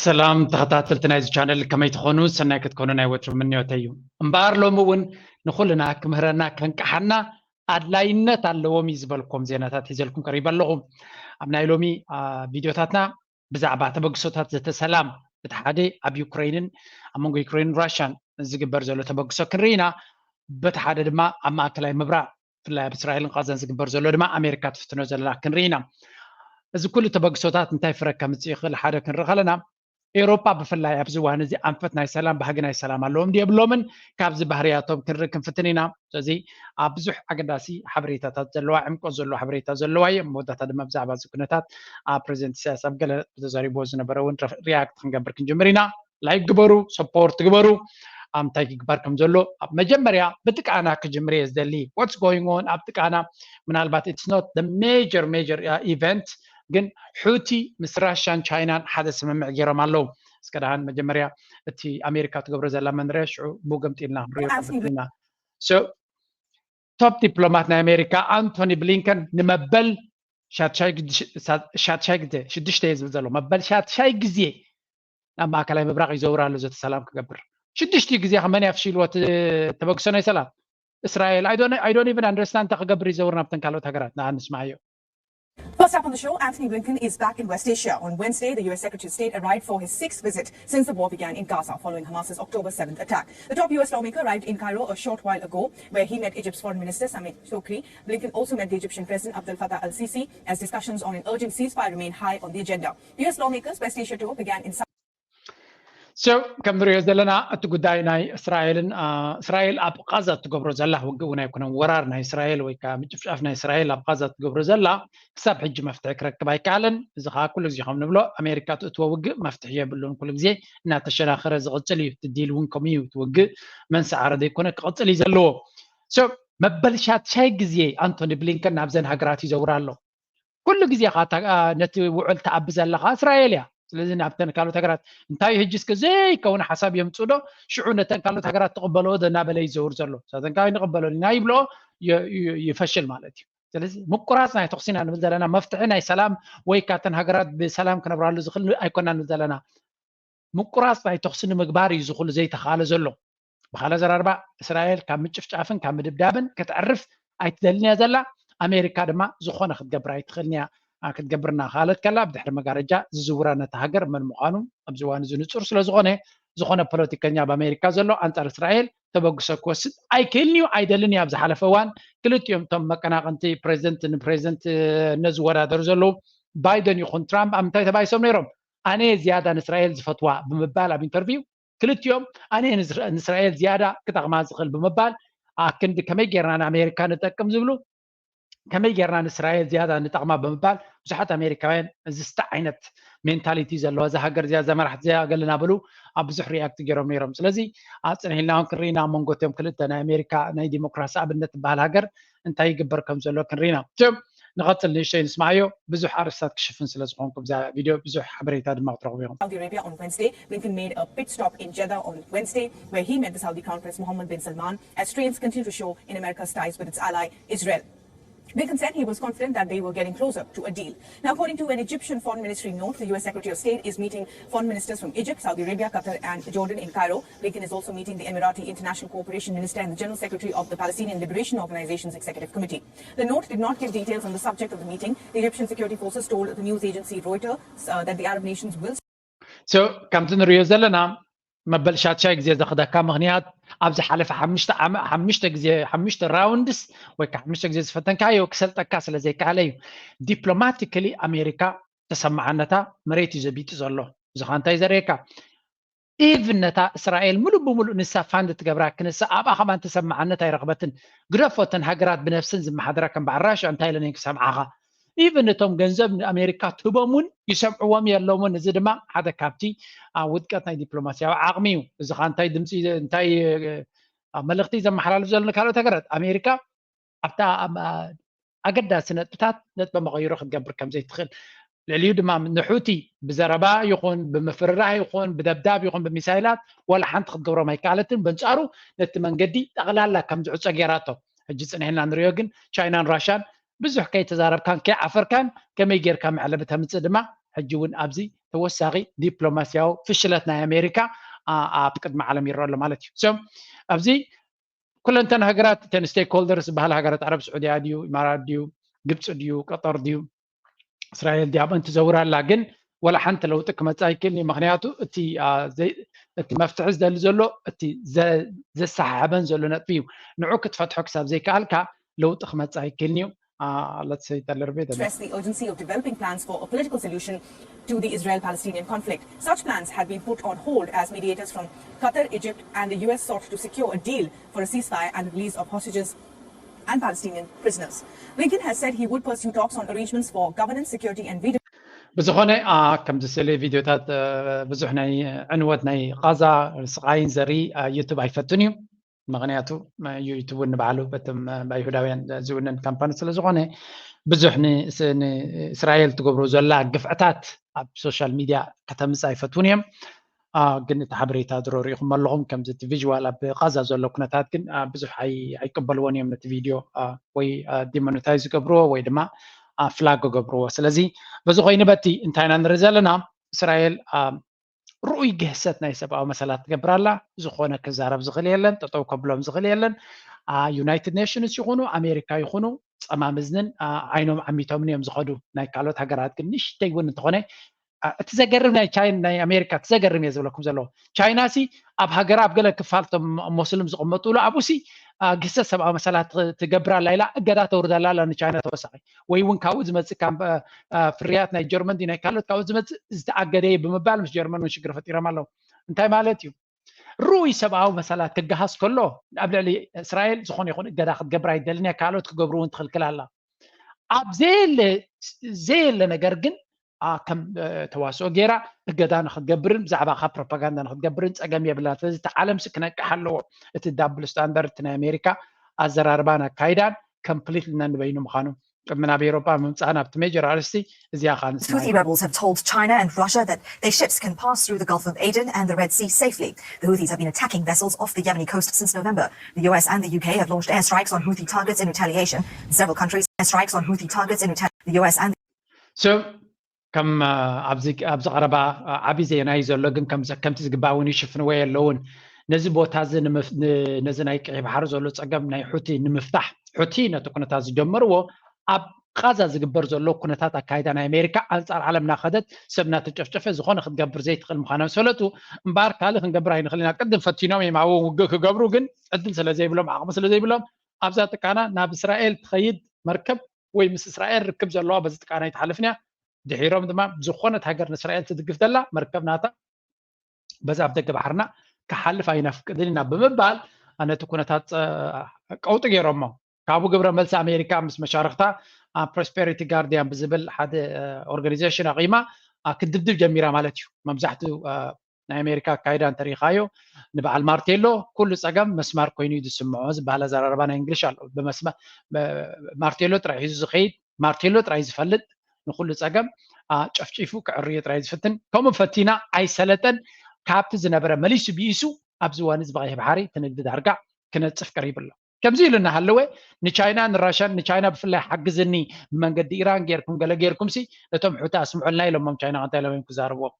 ሰላም ተኸታተልቲ ናይዚ ቻነል፣ ከመይ ትኾኑ? ሰናይ ክትኮኑ ናይ ወትሩ ምንዮተይ እዩ። እምበኣር ሎሚ እውን ንኹልና ክምህረና ከንቅሓና ኣድላይነት ኣለዎም እዩ ዝበልኩም ዜናታት ሒዘልኩም ቀሪበ ኣለኹ። ኣብ ናይ ሎሚ ቪድዮታትና ብዛዕባ ተበግሶታት ዘተ ሰላም፣ እቲ ሓደ ኣብ ዩክሬንን ኣብ መንጎ ዩክሬንን ራሽያን ዝግበር ዘሎ ተበግሶ ክንርኢ ኢና። በቲ ሓደ ድማ ኣብ ማእከላይ ምብራቕ፣ ብፍላይ ኣብ እስራኤልን ቃዛን ዝግበር ዘሎ ድማ ኣሜሪካ ትፍትኖ ዘለና ክንርኢ ኢና። እዚ ኩሉ ተበግሶታት እንታይ ፍረ ከምፅእ ይኽእል ሓደ ክንርኢ ከለና፣ ኤውሮጳ ብፍላይ ኣብዚ እዋን እዚ ኣንፈት ናይ ሰላም ባህጊ ናይ ሰላም ኣለዎም ድዩ የብሎምን፣ ካብዚ ባህርያቶም ክንርኢ ክንፍትን ኢና። ስለዚ ኣብ ብዙሕ ኣገዳሲ ሓበሬታታት ዘለዋ፣ ዕምቆት ዘለዎ ሓበሬታ ዘለዋ እዩ። መወዳእታ ድማ ብዛዕባ እዚ ኩነታት ኣብ ፕሬዚደንት ኢሳያስ ኣብ ገለ ተዛሪብዎ ዝነበረ እውን ሪያክት ክንገብር ክንጅምር ኢና። ላይክ ግበሩ፣ ሰፖርት ግበሩ። እንታይ ክግበር ከም ዘሎ ኣብ መጀመርያ ብጥቃና ክጅምር እየ ዝደሊ። What's going on ኣብ ጥቃና? ምናልባት it's not the major major event፣ ግን ሑቲ ምስ ራሻን ቻይናን ሓደ ስምምዕ ገይሮም ኣለዉ። እስከ ደሓን መጀመርያ እቲ ኣሜሪካ ትገብሮ ዘላ መንርያ ሽዑ ብገምጢልና ክንሪኦ ኢና። ቶፕ ዲፕሎማት ናይ ኣሜሪካ ኣንቶኒ ብሊንከን ንመበል ሻትሻይ ግዜ፣ ሽዱሽተ እየ ዝብል ዘሎ፣ መበል ሻትሻይ ግዜ ናብ ማእከላይ ምብራቕ ይዘውር ኣሎ ዘተ ሰላም ክገብር። ሽዱሽተ ግዜ ከመን ኣፍሺልዎ ተበግሶ ናይ ሰላም እስራኤል? I don't even understand እንታይ ክገብር ይዘውር ናብተን ካልኦት ሃገራት። ንኣ ንስማዓዮ። First up on the show, Antony Blinken is back in West Asia. On Wednesday, the U S Secretary of State arrived for his sixth visit since the war began in Gaza following Hamas's October seventh attack. The top U S lawmaker arrived in Cairo a short while ago, where he met Egypt's Foreign Minister Sameh Shoukry. Blinken also met the Egyptian President Abdel Fattah al-Sisi as discussions on an urgent ceasefire remain high on the agenda. The U S lawmaker's West Asia tour began in So ከም ንሪኦ ዘለና እቲ ጉዳይ ናይ እስራኤልን እስራኤል ኣብ ቃዛ እትገብሮ ዘላ ውግእ እውን ኣይኮነን፣ ወራር ናይ እስራኤል ወይ ከዓ ምጭፍጫፍ ናይ እስራኤል ኣብ ቃዛ እትገብሮ ዘላ ክሳብ ሕጂ መፍትሒ ክረክብ ኣይከኣለን። እዚ ከዓ ኩሉ ግዜ ከም ንብሎ ኣሜሪካ ትእትዎ ውግእ መፍትሒ የብሉን፣ ኩሉ ግዜ እናተሸናኸረ ዝቕፅል እዩ። እቲ ዲል እውን ከምኡ እዩ፣ እቲ ውግእ መንሰዓረ ዘይኮነ ክቕፅል እዩ ዘለዎ። So መበል ሻትሻይ ግዜ ኣንቶኒ ብሊንከን ናብዘን ሃገራት ይዘውር ኣሎ። ኩሉ ግዜ ከዓ ነቲ ውዕል ትኣቢ ዘላ ከዓ እስራኤል እያ። ስለዚ ናብተን ካልኦት ሃገራት እንታይ ሕጂ እስከ ዘይከውን ሓሳብ የምፅኡ ዶ? ሽዑ ነተን ካልኦት ሃገራት ትቕበልኦ ዶ እናበለ ይዘውር ዘሎ። እሳተን ከዓ ኣይንቕበሎን ኢና ይብልኦ፣ ይፈሽል ማለት እዩ። ስለዚ ምቁራፅ ናይ ተኹሲ ኢና ንብል ዘለና። መፍትሒ ናይ ሰላም ወይ ካብተን ሃገራት ብሰላም ክነብራሉ ዝኽእል ኣይኮና ንብል ዘለና። ምቁራፅ ናይ ተኹሲ ንምግባር እዩ ዝኹሉ ዘይተኻለ ዘሎ። ብኻልእ ኣዘራርባ እስራኤል ካብ ምጭፍጫፍን ካብ ምድብዳብን ከተዕርፍ ኣይትደልን እያ ዘላ። ኣሜሪካ ድማ ዝኾነ ክትገብር ኣይትኽእልን እያ። ክትገብር እናኸኣለት ከላ ብድሕሪ መጋረጃ ዝዝውራ ነታ ሃገር መን ምዃኑ ኣብዚ እዋን እዚ ንፁር ስለ ዝኾነ፣ ዝኾነ ፖለቲከኛ ኣብ ኣሜሪካ ዘሎ ኣንፃር እስራኤል ተበግሶ ክወስድ ኣይክእልን እዩ፣ ኣይደልን እዩ። ኣብ ዝሓለፈ እዋን ክልቲኦም እቶም መቀናቕንቲ ፕሬዚደንት ንፕሬዚደንት ነዝወዳደሩ ዘለዉ ባይደን ይኹን ትራምፕ ኣብ ምንታይ ተባይሶም ነይሮም? ኣነ ዝያዳ ንእስራኤል ዝፈትዋ ብምባል ኣብ ኢንተርቪው ክልቲኦም ኣነ ንእስራኤል ዝያዳ ክጠቕማ ዝኽእል ብምባል ኣክንዲ ከመይ ጌርና ንኣሜሪካ ንጠቅም ዝብሉ ከመይ ጌርና ንእስራኤል ዝያዳ ንጠቕማ ብምባል ብዙሓት ኣሜሪካውያን እዚ ስተ ዓይነት ሜንታሊቲ ዘለዋ እዛ ሃገር እዚኣ እዛ መራሕቲ እዚኣ ገለ እናበሉ ኣብ ብዙሕ ሪያክት ገይሮም ነይሮም። ስለዚ ኣፅኒሕልና እውን ክንርኢና ኣብ መንጎ እቲኦም ክልተ ናይ ኣሜሪካ ናይ ዲሞክራሲ ኣብነት ትበሃል ሃገር እንታይ ይግበር ከም ዘሎ ክንርኢና። ንቐፅል ንእሽተይ ንስማዓዮ። ብዙሕ ኣርእስታት ክሽፍን ስለ ዝኾንኩ ብዛ ቪድዮ ብዙሕ ሓበሬታ ድማ ክትረኽቡ ኢኹም። Saudi Arabia on Wednesday. Blinken made a pit stop in Jeddah on Wednesday, where he met the Saudi Crown Prince Mohammed bin Salman as strains continue to show in America's ties with its ally Israel. Blinken said he was confident that they were getting closer to a deal. Now, according to an Egyptian Foreign Ministry note, the U S Secretary of State is meeting foreign ministers from Egypt, Saudi Arabia, Qatar, and Jordan in Cairo. Blinken is also meeting the Emirati International Cooperation Minister and the General Secretary of the Palestinian Liberation Organization's Executive Committee. The note did not give details on the subject of the meeting. The Egyptian security forces told the news agency Reuters uh, that the Arab nations will So ከምቲ ንሪኦ ዘለና መበል ሻትሻይ ግዜ ዘኽደካ ምኽንያት ኣብ ዝሓለፈ ሓሙሽተ ዓመ- ሓሙሽተ ግዜ ሓሙሽተ ራውንድስ ወይ ከዓ ሓሙሽተ ግዜ ዝፈተንካዮ ክሰልጠካ ስለ ዘይከኣለ እዩ። ዲፕሎማቲካሊ ኣሜሪካ ተሰማዓነታ መሬት እዩ ዘቢጡ ዘሎ። እዚ ከዓ እንታይ ዘርእየካ? ኢቭን ነታ እስራኤል ሙሉእ ብሙሉእ ንሳ ፋንድ ትገብራ ክንሳ ኣብኣ ከማን ተሰማዓነት ኣይረኽበትን። ግደፎ እተን ሃገራት ብነፍሰን ዝመሓደራ ከም በዓል ራሽያ እንታይ ኢለን እየን ክሰምዓኻ? ኢቭን እቶም ገንዘብ ንኣሜሪካ ትህቦም እውን ይሰምዕዎም የለውን። እዚ ድማ ሓደ ካብቲ ኣብ ውድቀት ናይ ዲፕሎማስያዊ ዓቕሚ እዩ። እዚ ከዓ እንታይ ድምፂ እንታይ ኣብ መልእኽቲ ዘመሓላልፍ ዘሎ ንካልኦት ሃገራት ኣሜሪካ ኣብታ ኣገዳሲ ነጥብታት ነጥበ መቐይሮ ክትገብር ከም ዘይትኽእል ልዕሊኡ ድማ ንሑቲ ብዘረባ ይኹን ብምፍርራህ ይኹን ብደብዳብ ይኹን ብሚሳይላት ዋላ ሓንቲ ክትገብሮም ኣይከኣለትን። በንጻሩ ነቲ መንገዲ ጠቕላላ ከም ዝዕጾ ገይራቶ። ሕጂ ጽኒሕና ንሪኦ ግን ቻይናን ራሻን ብዙሕ ከይተዛረብካን ከይዓፈርካን ከመይ ጌርካ መዕለቢ ተምጽእ ድማ ሕጂ እውን ኣብዚ ተወሳኺ ዲፕሎማስያዊ ፍሽለት ናይ ኣሜሪካ ኣብ ቅድሚ ዓለም ይረአ ኣሎ ማለት እዩ። ኣብዚ ኩለንተን ሃገራት እተን ስቴክሆልደርስ ዝበሃል ሃገራት ዓረብ ስዑድያ ድዩ ኢማራት ድዩ ግብፂ ድዩ ቀጠር ድዩ እስራኤል ድያ ኣብአን ትዘውር ኣላ ግን ወላ ሓንቲ ለውጢ ክመፅእ ኣይክእልን እዩ። ምክንያቱ እቲ መፍትሒ ዝደሊ ዘሎ እቲ ዘሰሓሕበን ዘሎ ነጥቢ እዩ። ንዑ ክትፈትሖ ክሳብ ዘይከኣልካ ለውጢ ክመፅእ ኣይክእልን እዩ። Let's say a little bit. Stressed the urgency of developing plans for a political solution to the Israel-Palestinian conflict. Such plans had been put on hold as mediators from Qatar, Egypt, and the U S sought to secure a deal for a ceasefire and release of hostages and Palestinian prisoners. Blinken has said he would pursue talks on arrangements for governance, security, and redeployment. ብዝኾነ ከምዚ ስእሊ ቪድዮታት ብዙሕ ናይ ዕንወት ናይ ቃዛ ስቃይን ዘርኢ ዩቱብ ኣይፈቱን እዩ። ምክንያቱ ዩቱብ ንባዕሉ በቶም ብኣይሁዳውያን ዝውነን ካምፓኒ ስለ ዝኾነ ብዙሕ ንእስራኤል ትገብሮ ዘላ ግፍዕታት ኣብ ሶሻል ሚድያ ከተምፅእ ኣይፈትውን እዮም። ግን እቲ ሓበሬታ ድሮ ሪኢኹም ኣለኹም። ከምዚ እቲ ቪዥዋል ኣብ ቃዛ ዘሎ ኩነታት ግን ብዙሕ ኣይቅበልዎን እዮም ነቲ ቪድዮ ወይ ዲሞኔታይዝ ዝገብርዎ ወይ ድማ ፍላግ ገብርዎ። ስለዚ በዚ ኮይኑ በቲ እንታይ ኢና ንርኢ ዘለና እስራኤል ርኡይ ግህሰት ናይ ሰብኣዊ መሰላት ትገብር ኣላ። ዝኾነ ክዛረብ ዝኽእል የለን፣ ጠጠው ከብሎም ዝኽእል የለን። ዩናይትድ ኔሽንስ ይኹኑ ኣሜሪካ ይኹኑ ፀማምዝንን ዓይኖም ዓሚቶምን እዮም ዝኸዱ። ናይ ካልኦት ሃገራት ግን ንሽተይ እውን እንተኾነ እቲ ዘገርም ናይ ቻይና ናይ ኣሜሪካ እቲ ዘገርም እየ ዝብለኩም ዘለዎ ቻይና ሲ ኣብ ሃገራ ኣብ ገለ ክፋል ቶም ሞስልም ዝቕመጥሉ ኣብኡ ሲ ግህሰት ሰብኣዊ መሰላት ትገብር ኣላ ኢላ እገዳ ተውርደላ ኣላ ንቻይና ተወሳኺ ወይ እውን ካብኡ ዝመፅእ ፍርያት ናይ ጀርመን ናይ ካልኦት ካብኡ ዝመፅእ ዝተኣገደ እዩ ብምባል ምስ ጀርመን እውን ሽግር ፈጢሮም ኣለዉ። እንታይ ማለት እዩ? ርኡይ ሰብኣዊ መሰላት ክገሃስ ከሎ ኣብ ልዕሊ እስራኤል ዝኾነ ይኹን እገዳ ክትገብር ኣይደልን እያ። ካልኦት ክገብሩ እውን ትኽልክል ኣላ። ኣብ ዘየለ ነገር ግን ከም ተዋስኦ ገይራ እገዳ ንክትገብርን ብዛዕባ ካብ ፕሮፓጋንዳ ንክትገብርን ፀገም የብላን። ስለዚ እቲ ዓለም ሲ ክነቅሕ ኣለዎ። እቲ ዳብል ስታንዳርድ ናይ ኣሜሪካ ኣዘራርባን ኣካይዳን ኮምፕሊትሊ ነንበይኑ ምዃኑ ቅድሚ ናብ ኤሮጳ ምምፃእና ኣብቲ ሜጀር ኣርእስቲ እዚኣ ከዓ ንስማዕ። Houthi rebels have told China and Russia that their ships can pass through the Gulf of Aden and the Red Sea safely. The Houthis have been attacking vessels off the Yemeni coast since November. The U S and the U K have launched airstrikes on Houthi targets in retaliation. Several countries airstrikes on Houthi targets in retaliation. The U S and So ከም ኣብዚ ኣብዚ ቀረባ ዓቢ ዜና እዩ ዘሎ ግን ከምዚ ከምቲ ዝግባእ እውን ይሽፍንዎ የለውን። ነዚ ቦታ እዚ ነዚ ናይ ቀይ ባሕሪ ዘሎ ፀገም ናይ ሑቲ ንምፍታሕ ሑቲ ነቲ ኩነታት ዝጀመርዎ ኣብ ቃዛ ዝግበር ዘሎ ኩነታት ኣካይዳ ናይ ኣሜሪካ ኣንፃር ዓለም እናኸደት ሰብ እናተጨፍጨፈ ዝኾነ ክትገብር ዘይትኽእል ምዃና ምስ ፈለጡ እምበኣር ካልእ ክንገብር ኣይንኽእል ኢና። ቅድም ፈቲኖም እዮም ኣብኡ ውግእ ክገብሩ ግን ዕድል ስለ ዘይብሎም ዓቕሚ ስለ ዘይብሎም ኣብዛ ጥቃና ናብ እስራኤል ትኸይድ መርከብ ወይ ምስ እስራኤል ርክብ ዘለዋ በዚ ጥቃና ኣይትሓልፍን እያ። ድሒሮም ድማ ዝኾነት ሃገር ንእስራኤል ትድግፍ ዘላ መርከብ ናታ በዚ ኣብ ደገ ባሕርና ክሓልፍ ኣይነፍቅድን ኢና ብምባል ነቲ ኩነታት ቀውጢ ገይሮሞ። ካብኡ ግብረ መልሲ ኣሜሪካ ምስ መሻርክታ ፕሮስፐሪቲ ጋርዲያን ብዝብል ሓደ ኦርጋኒዜሽን ኣቂማ ክትድብድብ ጀሚራ ማለት እዩ። መብዛሕትኡ ናይ ኣሜሪካ ኣካይዳ እንተሪኢኻዮ ንበዓል ማርቴሎ ኩሉ ፀገም መስማር ኮይኑ እዩ ዝስምዖ ዝበሃል ኣዘራርባ ናይ እንግሊሽ ኣሎ። ማርቴሎ ጥራይ ሒዙ ዝኸይድ ማርቴሎ ጥራይ ዝፈልጥ ንኩሉ ፀገም ጨፍጪፉ ክዕርዮ ጥራይ ዝፍትን ከምኡ ፈቲና ኣይሰለጠን። ካብቲ ዝነበረ መሊሱ ብኢሱ ኣብዚ እዋን እዚ ብቀይሕ ባሕሪ እቲ ንግዲ ዳርጋ ክነፅፍ ቀሪቡ ኣሎ። ከምዚ ኢሉ እናሃለወ ንቻይና ንራሻን ንቻይና ብፍላይ ሓግዝኒ ብመንገዲ ኢራን ጌርኩም ገለ ጌርኩም ሲ ነቶም ሑቲ ኣስምዑልና ኢሎሞም ቻይና እንታይ ኢሎም እዮም ክዛርብዎም።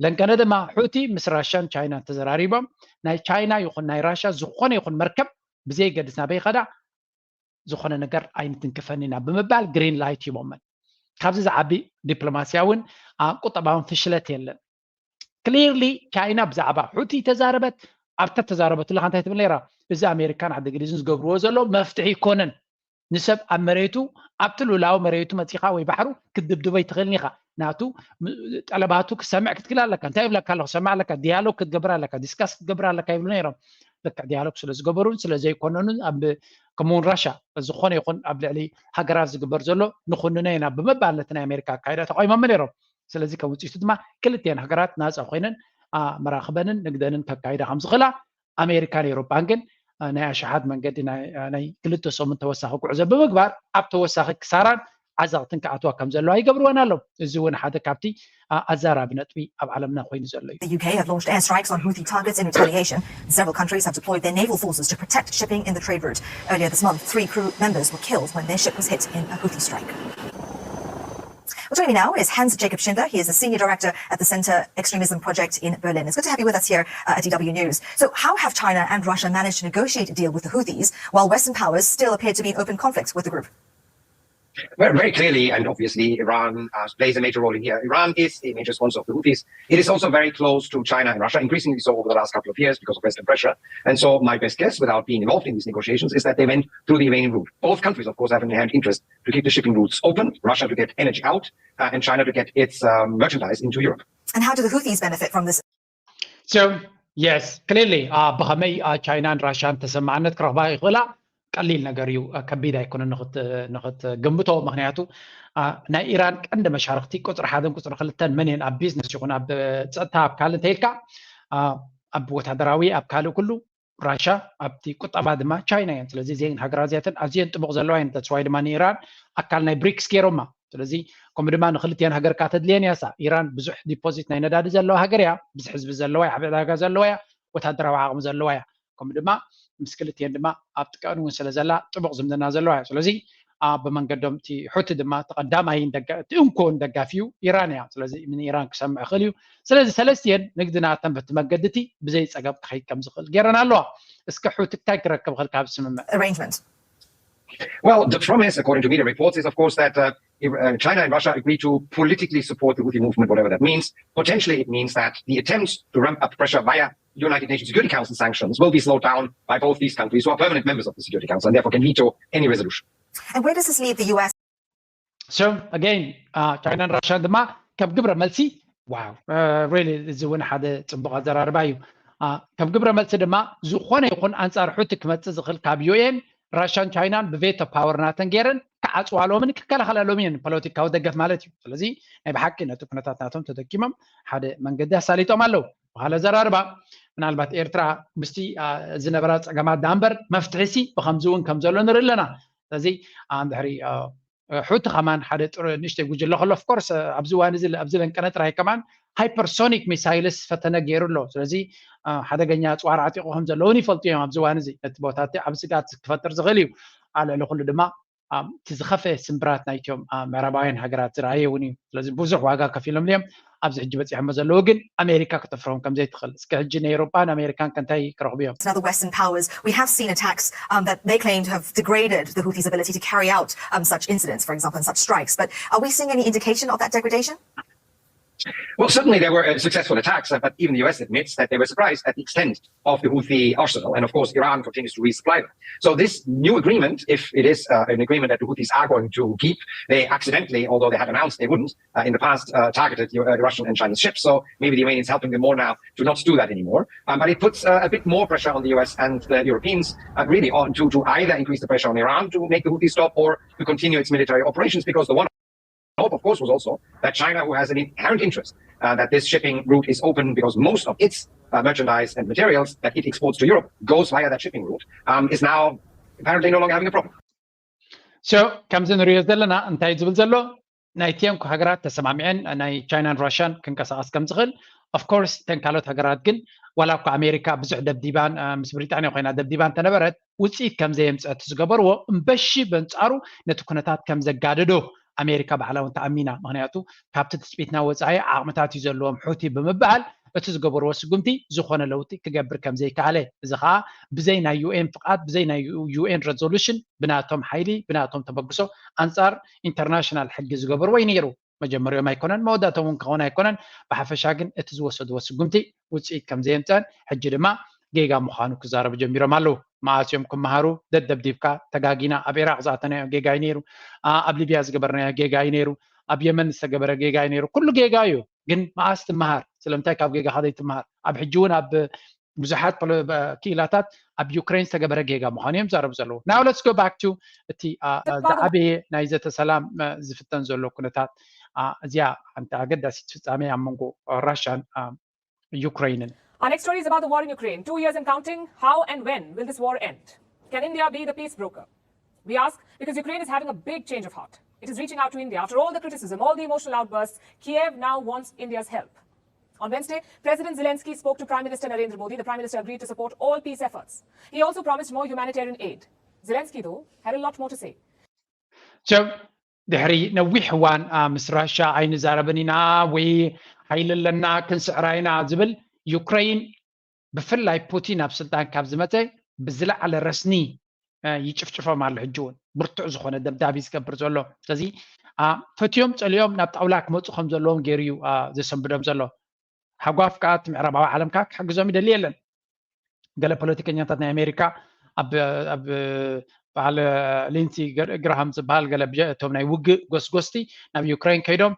ለንቀነ ድማ ሑቲ ምስ ራሻን ቻይናን ተዘራሪቦም ናይ ቻይና ይኹን ናይ ራሻ ዝኾነ ይኹን መርከብ ብዘይገድስ ናበይ ከዳ ዝኾነ ነገር ኣይንትንክፈን ኢና ብምባል ግሪን ላይት ሂቦመን። ካብዚ ዝዓቢ ዲፕሎማስያውን ቁጠባውን ፍሽለት የለን። ክሊርሊ ቻይና ብዛዕባ ሑቲ ተዛረበት። ኣብታ ተዛረበትሉ እንታይ ትብል ነይራ? እዚ ኣሜሪካን ዓዲ እንግሊዝን ዝገብርዎ ዘሎ መፍትሒ ይኮነን። ንሰብ ኣብ መሬቱ ኣብቲ ሉላዊ መሬቱ መፂኻ ወይ ባሕሩ ክትድብድቦ ይትኽእልን ኢኻ። ናቱ ጠለባቱ ክሰምዕ ክትክእል ኣለካ። እንታይ ይብለካ ኣለኹ? ሰምዕ ኣለካ፣ ዲያሎግ ክትገብር ኣለካ፣ ዲስካስ ክትገብር ኣለካ ይብሉ ነይሮም። ልክዕ ዲያሎግ ስለ ዝገበሩን ስለ ዘይኮነኑን ኣብ ከምኡውን ራሻ ዝኾነ ይኹን ኣብ ልዕሊ ሃገራት ዝግበር ዘሎ ንኹንኖ ኢና ብምባል ነቲ ናይ ኣሜሪካ ኣካይዳ ተቃዊሞም ነይሮም። ስለዚ ከም ውፅኢቱ ድማ ክልቲአን ሃገራት ናፃ ኮይነን መራኽበንን ንግደንን ከካይዳ ከም ዝኽእላ ኣሜሪካን ኤውሮጳን ግን ናይ ኣሽሓት መንገዲ ናይ ክልተ ሰሙን ተወሳኺ ጉዕዞ ብምግባር ኣብ ተወሳኺ ክሳራን ዓዘቕትን ክኣትዋ ከም ዘለዋ ይገብርወን ኣለዉ። እዚ እውን ሓደ ካብቲ ኣዛራቢ ነጥቢ ኣብ ዓለምና ኮይኑ ዘሎ እዩ። The U K have launched airstrikes on Houthi targets in retaliation. Several countries have deployed their naval forces to protect shipping in the trade route. Earlier this month, three crew members were killed when their ship was hit in a Houthi strike. Well, joining me now is Hans Jacob Schindler. He is a senior director at the Centre Extremism Project in Berlin. It's good to have you with us here uh, at D W News. So, how have China and Russia managed to negotiate a deal with the Houthis while Western powers still appear to be in open conflict with the group? Well, very clearly and obviously, Iran uh, plays a major role in here. Iran is a major sponsor of the Houthis. It is also very close to China and Russia, increasingly so over the last couple of years because of Western pressure. And so, my best guess, without being involved in these negotiations, is that they went through the Iranian route. Both countries, of course, have an inherent interest to keep the shipping routes open, Russia to get energy out, uh, and China to get its um, merchandise into Europe. And how do the Houthis benefit from this? So, yes, clearly ብኸመይ ቻይናን ራሽያን ተሰማዕነት ክረኽባ ይኽእላ ቀሊል ነገር እዩ። ከቢድ ኣይኮነ ንኽትግምቶ። ምክንያቱ ናይ ኢራን ቀንዲ መሻርክቲ ቁፅሪ ሓደን ቁፅሪ ክልተን መን እየን? ኣብ ቢዝነስ ይኹን ኣብ ፀጥታ ኣብ ካልእ እንተኢልካ ኣብ ወታደራዊ ኣብ ካልእ ኩሉ ራሻ ኣብቲ ቁጠባ ድማ ቻይና እየን። ስለዚ እዚን ሃገራት እዚኣተን ኣዝየን ጥቡቕ ዘለዋ እየን። ተስዋይ ድማ ንኢራን ኣካል ናይ ብሪክስ ገይሮማ። ስለዚ ከምኡ ድማ ንክልቲአን ሃገር ካ ተድልየን እያ። እሳ ኢራን ብዙሕ ዲፖዚት ናይ ነዳዲ ዘለዋ ሃገር እያ። ብዙሕ ህዝቢ ዘለዋ እያ። ዓቢ ዕዳጋ ዘለዋ እያ። ወታደራዊ ዓቕሚ ዘለዋ እያ። ከምኡ ድማ ምስ ክልቲአን ድማ ኣብ ጥቀን እውን ስለ ዘላ ጥቡቕ ዝምድና ዘለዋ እያ። ስለዚ ኣብ መንገዶም እቲ ሑቲ ድማ እቲ ቀዳማይ እቲ እንኮን ደጋፊ እዩ ኢራን እያ። ስለዚ ንኢራን ክሰምዕ ይኽእል እዩ። ስለዚ ሰለስቲአን ንግዲ ናተን በቲ መገዲ እቲ ብዘይ ፀገም ክኸይድ ከም ዝኽእል ገይረን ኣለዋ። እስከ ሑቲ እንታይ ክረክብ ይኽእል ካብ ስምምዕ? Arrangement. Well, the promise, according to media reports, is of course that uh, uh, China and Russia agree to politically support the Houthi movement, whatever that means. Potentially, it means that the attempt to ramp up pressure via United Nations Security Council sanctions will be slowed down by both these countries, who are permanent members of the Security Council and therefore can veto any resolution. And where does this leave the U S? So again, ቻይናን ራሽያን ድማ ከም ግብረ መልሲ ዋው፣ really እዚ እውን ሓደ ፅቡቕ ኣዘራርባ እዩ። ከም ግብረ መልሲ ድማ ዝኾነ ይኹን ኣንፃር ሑቲ ክመፅእ ዝኽእል ካብ ዩ ኤን ራሽያን ቻይናን ብቬቶ ፓወር ናተን ገይረን ክዓፅዋሎምን ክከላኸላሎም እየን። ፖለቲካዊ ደገፍ ማለት እዩ። ስለዚ ናይ ብሓቂ ነቲ ኩነታት ናቶም ተደኪሞም ሓደ መንገዲ ኣሳሊጦም ኣለዉ። ብካለ ዘራርባ ምናልባት ኤርትራ ምስቲ ዝነበራ ፀገማት ዳኣ እምበር መፍትሒ ሲ ብከምዚ እውን ከም ዘሎ ንርኢ ኣለና። ስለዚ እንድሕሪ ሑቲ ከማን ሓደ ጥሩ ንእሽተይ ጉጅለ ከሎ ኦፍኮርስ ኣብዚ እዋን እዚ ኣብዚ ለንቀነ ጥራይ ከማን ሃይፐርሶኒክ ሚሳይልስ ፈተነ ገይሩ ኣሎ። ስለዚ ሓደገኛ ኣፅዋር ዓጢቑ ከም ዘለውን ይፈልጡ እዮም። ኣብዚ እዋን እዚ ነቲ ቦታ እቲ ዓብ ስጋት ክፈጥር ዝኽእል እዩ። ኣብ ልዕሊ ኩሉ ድማ እቲ ዝኸፈ ስምብራት ናይቶም ምዕራባውያን ሃገራት ዝረኣየ እውን እዩ። ስለዚ ብዙሕ ዋጋ ከፊሎም እዮም ኣብዚ ሕጂ በፂሖሞ ዘለዉ። ግን ኣሜሪካ ክጥፍሮም ከም ዘይትኽእል እስከ ሕጂ ንኤውሮጳን ኣሜሪካን ከንታይ ክረኽቡ እዮም? Now the Western powers, we have seen attacks um, that they claim to have degraded the Houthis' ability to carry out um, such incidents, for example, and such strikes. But are we seeing any indication of that degradation? Well, certainly there were uh, successful attacks, uh, but even the U S admits that they were surprised at the extent of the Houthi arsenal. And of course, Iran continues to resupply them. So this new agreement, if it is uh, an agreement that the Houthis are going to keep, they accidentally, although they had announced they wouldn't, uh, in the past uh, targeted uh, Russian and Chinese ships. So maybe the Iranians helping them more now to not do that anymore. Um, but it puts uh, a bit more pressure on the U S and the Europeans, uh, really, on to, to either increase the pressure on Iran to make the Houthis stop or to continue its military operations. Because the one hope, of course, was also that China, who has an inherent interest uh, that this shipping route is open because most of its uh, merchandise and materials that it exports to Europe goes via that shipping route, um, is now apparently no longer having a problem. So ከምዚ ንሪኦ ዘለና እንታይ ዝብል ዘሎ ናይቲአን ሃገራት ተሰማሚዐን ናይ ቻይናን ራሽያን ክንቀሳቐስ ከም ዝኽእል ኦፍኮርስ እተን ካልኦት ሃገራት ግን ዋላ እኳ ኣሜሪካ ብዙሕ ደብዲባን ምስ ብሪጣንያ ኮይና ደብዲባ እንተነበረት ውፅኢት ከም ዘየምፀ እቲ ዝገበርዎ እምበሺ በንፃሩ ነቲ ኩነታት ከም ዘጋደዶ ኣሜሪካ ባዕላ እውን ተኣሚና። ምክንያቱ ካብቲ ትፅቢትና ወፃኢ ዓቕምታት እዩ ዘለዎም ሑቲ ብምበሃል እቲ ዝገበርዎ ስጉምቲ ዝኾነ ለውጢ ክገብር ከም ዘይከኣለ፣ እዚ ከዓ ብዘይ ናይ ዩ ኤን ፍቓድ፣ ብዘይ ናይ ዩ ኤን ሬዞሉሽን፣ ብናቶም ሓይሊ፣ ብናቶም ተበግሶ ኣንፃር ኢንተርናሽናል ሕጊ ዝገበርዎ እዩ ነይሩ። መጀመሪኦም ኣይኮነን፣ መወዳእቶም እውን ክኸውን ኣይኮነን። ብሓፈሻ ግን እቲ ዝወሰድዎ ስጉምቲ ውፅኢት ከም ዘየምፀን ሕጂ ድማ ጌጋ ምዃኑ ክዛረቡ ጀሚሮም ኣለዉ። መኣስ እዮም ክመሃሩ? ደደብዲብካ ተጋጊና፣ ኣብ ኢራቕ ዝኣተናዮ ጌጋ እዩ ነይሩ፣ ኣብ ሊብያ ዝገበርናዮ ጌጋ እዩ ነይሩ፣ ኣብ የመን ዝተገበረ ጌጋ እዩ ነይሩ። ኩሉ ጌጋ እዩ፣ ግን መኣስ ትመሃር? ስለምንታይ ካብ ጌጋኻ ዘይትመሃር? ኣብ ሕጂ እውን ኣብ ብዙሓት ክኢላታት ኣብ ዩክሬን ዝተገበረ ጌጋ ምዃኑ እዮም ዛረቡ ዘለዉ። Now let's go back to እቲ ዝዓበየ ናይ ዘተ ሰላም ዝፍተን ዘሎ ኩነታት። እዚኣ ሓንቲ ኣገዳሲት ፍጻሜ ኣብ መንጎ ራሽያን ዩክሬንን። Our next story is about the war in Ukraine. Two years and counting. How and when will this war end? Can India be the peace broker? We ask because Ukraine is having a big change of heart. It is reaching out to India. After all the criticism, all the emotional outbursts, Kiev now wants India's help. On Wednesday, President Zelensky spoke to Prime Minister Narendra Modi. The Prime Minister agreed to support all peace efforts. He also promised more humanitarian aid. Zelensky, though, had a lot more to say. So ድሕሪ ነዊሕ እዋን ምስ ራሻ ኣይንዛረብን ኢና ወይ ሓይሊ ኣለና ክንስዕራ ኢና ዝብል ዩክሬን ብፍላይ ፑቲን ኣብ ስልጣን ካብ ዝመፀ ብዝለዓለ ረስኒ ይጭፍጭፎም ኣሎ። ሕጂ እውን ብርቱዕ ዝኾነ ደብዳብ ዝገብር ዘሎ። ስለዚ ፈትዮም ፀልዮም ናብ ጣውላ ክመፁ ከም ዘለዎም ገይሩ እዩ ዘሰንብዶም ዘሎ። ሃጓፍ ከዓ እቲ ምዕራባዊ ዓለም ከዓ ክሕግዞም ይደሊ የለን። ገለ ፖለቲከኛታት ናይ ኣሜሪካ ኣብ በዓል ሊንሲ ግራሃም ዝበሃል ገለ እቶም ናይ ውግእ ጎስጎስቲ ናብ ዩክሬን ከይዶም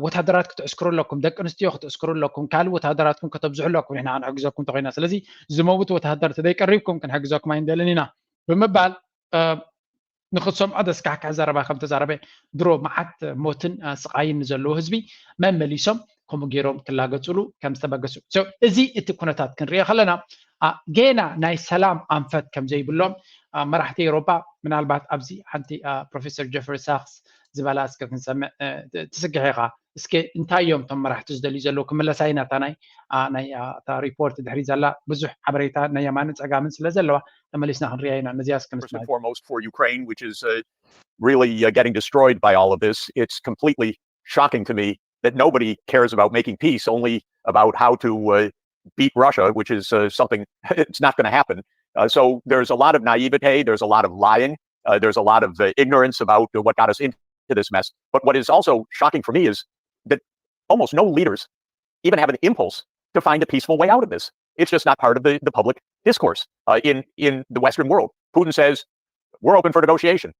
ወታደራት ክትዕስክሩ ኣለኩም፣ ደቂ ኣንስትዮ ክትዕስክሩ ኣለኩም፣ ካልእ ወታደራትኩም ከተብዝሑ ኣለኩም፣ ንሕና ክንሕግዘኩም እንተኮይና። ስለዚ ዝመውት ወታደር ተዘይቀሪብኩም ክንሕግዘኩም ኣይንደልን ኢና ብምባል ንክትሰምዖ ዘስካሕክሕ ዘረባ ከም ተዛረበ ድሮ መዓት ሞትን ስቃይን ንዘለዎ ህዝቢ መመሊሶም ከምኡ ገይሮም ክላገፅሉ ከም ዝተበገሱ እዚ እቲ ኩነታት ክንሪኦ ከለና ጌና ናይ ሰላም ኣንፈት ከም ዘይብሎም መራሕቲ ኤውሮጳ ምናልባት ኣብዚ ሓንቲ ፕሮፌሰር ጀፍሪ ሳክስ ዝበላ እስከ ክንሰምዕ ትስግሕ ኢኻ። እስከ እንታይ እዮም እቶም መራሕቲ ዝደልዩ ዘለዉ? ክምለሳ ኢና እታ ናይ ናይ እታ ሪፖርት ድሕሪ ዘላ ብዙሕ ሓበሬታ ናይ የማንን ጸጋምን ስለ ዘለዋ ተመሊስና ክንሪኣ ኢና። ነዚያ እስከ ንስማ። Foremost for Ukraine, which is uh, really uh, getting destroyed by all of this. It's completely shocking to me that nobody cares about making peace, only about how to uh, beat Russia, which is uh, something it's not going to happen. Uh, so there's a lot of naivete, there's a lot of lying, uh, there's a lot of uh, ignorance about uh, what got us into this mess. But what is also shocking for me is that almost no leaders even have an impulse to find a peaceful way out of this. It's just not part of the, the public discourse uh, in, in the Western world. Putin says, we're open for negotiation.